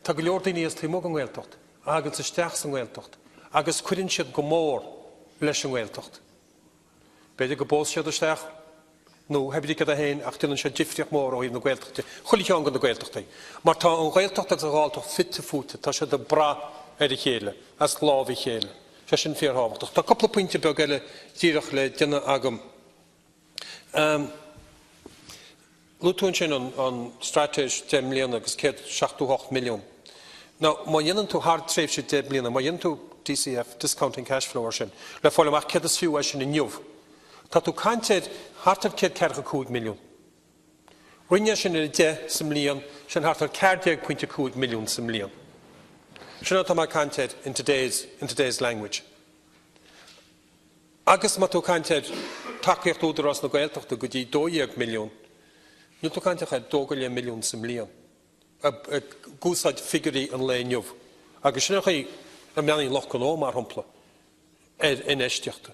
tá go leor daoine as taobh amuigh den nGaeltacht a thaganns isteach sa nGaeltacht agus cuireann siad go mór leis an nGaeltacht. B'fhéidir go bpós siad isteach nó pé ar bith céard é féin ach déanann sé difríocht mhór ó thaobh na Gaeltachta de, chuile cheann de na Gaeltachtaí. Mar tá an Ghaeltacht agus an Ghalltacht fite fuaite, tá siad ag brath ar a chéile, as lámh a chéile. Sé sin fíorthábhachtach. Tá cúpla pointe beag eile díreach le déanamh agam. Luaigh tú ansin an straitéis 10 mbliana agus 178 milliún. Now, má dhéanann tú thar tréimhse 10 mbliana, má dhéanann tú DCF, discounting cash flow, ar sin, le fáil amach céard is fiú é sin inniu, tá tú ag caint ar thart ar 145 milliún. Roinn é sin ar 10 sa mbliain, sin thart ar 14.5 milliún sa mbliain. Sin atá mé ag caint air in today's, in today's language. Agus má tá tú ag caint ar tacaíocht Údarás na Gaeltachta go dtí 12 milliún, níl tú ag caint ach ar 2.5 milliún sa mbliain, ag úsáid figiúirí an lae inniu. Agus sin an chaoi a mbreathnaíonn lucht gnó, mar shampla, ar infheistíocht.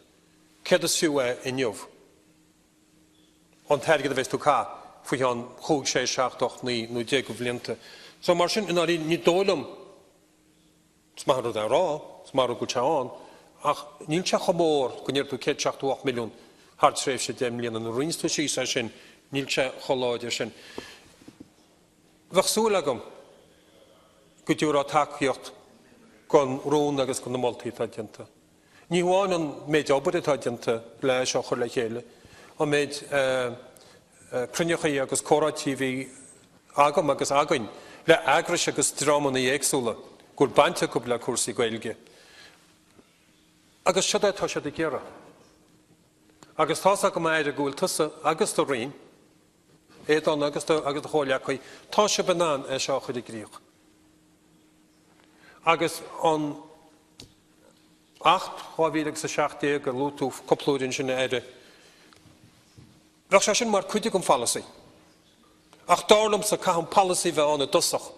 Céard is fiú é inniu? An t-airgead a bheas tú ag caitheamh faoi cheann chúig, sé, seacht, ocht, naoi nó deich de bhlianta. So mar sin, i ndáiríre, ní dóigh liom, Is maith an rud é a rá, is maith an rud go bhfuil sé ann, ach níl sé chomh mór go ndéarfaidh tú 178 milliún thar tréimhse 10 mbliana. Nuair a roinneas tú síos é sin, níl sé chomh láidir sin. Bheadh súil agam go dtabharfá tacaíocht don rún agus do na moltaí atá déanta. Ní hamháin an méid obair atá déanta le é seo a chur le chéile, an méid cruinneachaí agus comhráití a bhí agam agus againn le eagrais agus dreamanna éagsúla go bhfuil baint acu le cúrsaí Gaeilge. Agus siod é atá siad ag iarraidh. Agus tá's agam a Aire go bhfuil tusa agus do Roinn, Aodán agus do agus do chomhghleacaí, tá sibh in ann é seo a chur i gcrích. Agus an Acht 2017 a luaigh tú cúpla uair ansin a Aire, bheadh sé sin mar cuid den pholasaí. Ach dar liomsa caithfidh an polasaí bheith ann i dtosach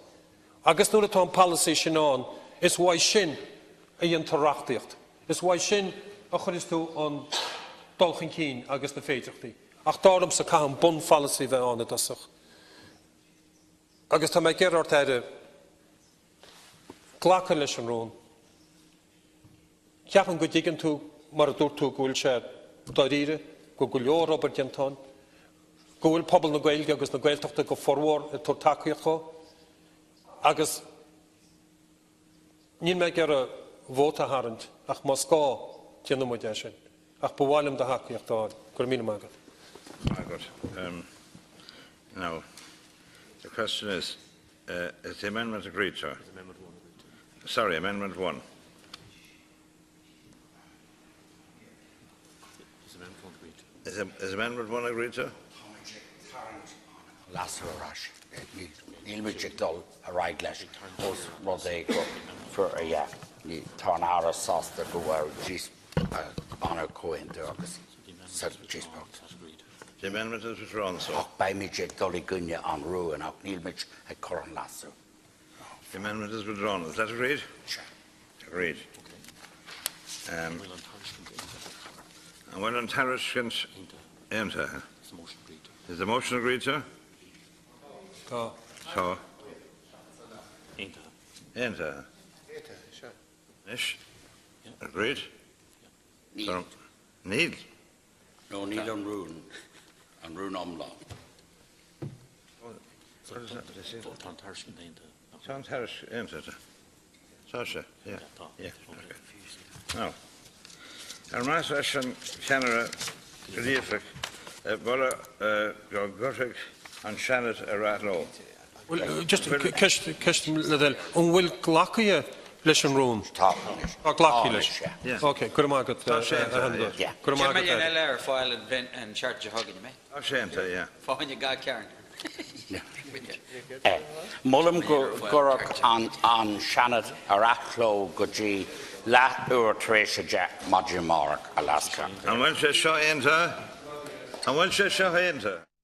agus nuair atá an polasaí sin ann is uaidh sin a dhéantar reachtaíocht, is uaidh sin a chuireas tú an dul chun cinn agus na féidearthachtaí. Ach dar liomsa caithfidh an bunpholasaí bheith ann i dtosach. Agus tá mé ag iarraidh ort a Aire glacadh leis an rún. Ceapaim go dtuigeann tú, mar a dúirt tú, go bhfuil sé dáiríre, go bhfuil go leor obair déanta ann, go bhfuil pobal na Gaeilge agus na Gaeltachta go formhór ag tabhairt tacaíocht dhó agus níl mé ag iarraidh vóta a tharraingt ach más gá déanfaidh muid é sin. Ach ba mhaith liom do thacaíocht a fháil. Go raibh míle maith agat. Maith agat. Now, the question is, uh, is the amendment agreed to? Is amendment 1 agreed to? Sorry, amendment 1. Is amendment 1 agreed to? Is, is amendment 1 agreed to? Leasú ar ais. Níl muid ag dul ar aghaidh leis ós rud é go fuair a yeah, tá an Aire sásta go bhfuil an comhaontú agus sa díospóireacht. The amendment is withdrawn, so. Ach beimid ag dul i gcoinne an rúin ach níl muid ag cur an leasú. The amendment is withdrawn. Is that agreed? Sure. Agreed. Um, an bhfuil an tairiscint aontaithe? Is the motion agreed to? Tá. Tá. Aontaithe. Anois? Agreed? Níl. Níl? No, níl an rún, an rún iomlán. Tá an tairiscint aontaithe. Tá an tairiscint aontaithe. Tá sé, yeah. Yeah, okay. Now, ar meas leis an cheannaire gníomhach, moladh go gcuirfidh an Seanad ar athló. Bhuel, just ceist, ceist le d'thoil. An bhfuil glactha leis an rún? Tá. Tá glactha leis. Yeah. Ok, go raibh maith agat, Tá sé a Sheanadóir. Yeah. Go raibh maith Sé agat, milliún Aire. eile ar fáil an bhliain, an seachtain seo chugainn, an mbeidh? Tá sé aontaithe, yeah. Fá choinne gach cearn. Molaim go gcuirfeadh an Seanad ar athló go dtí leathuair tar éis 10 maidin amárach, a Leas-Chathaoirleach. An bhfuil sé seo aontaithe? An bhfuil sé seo aontaithe?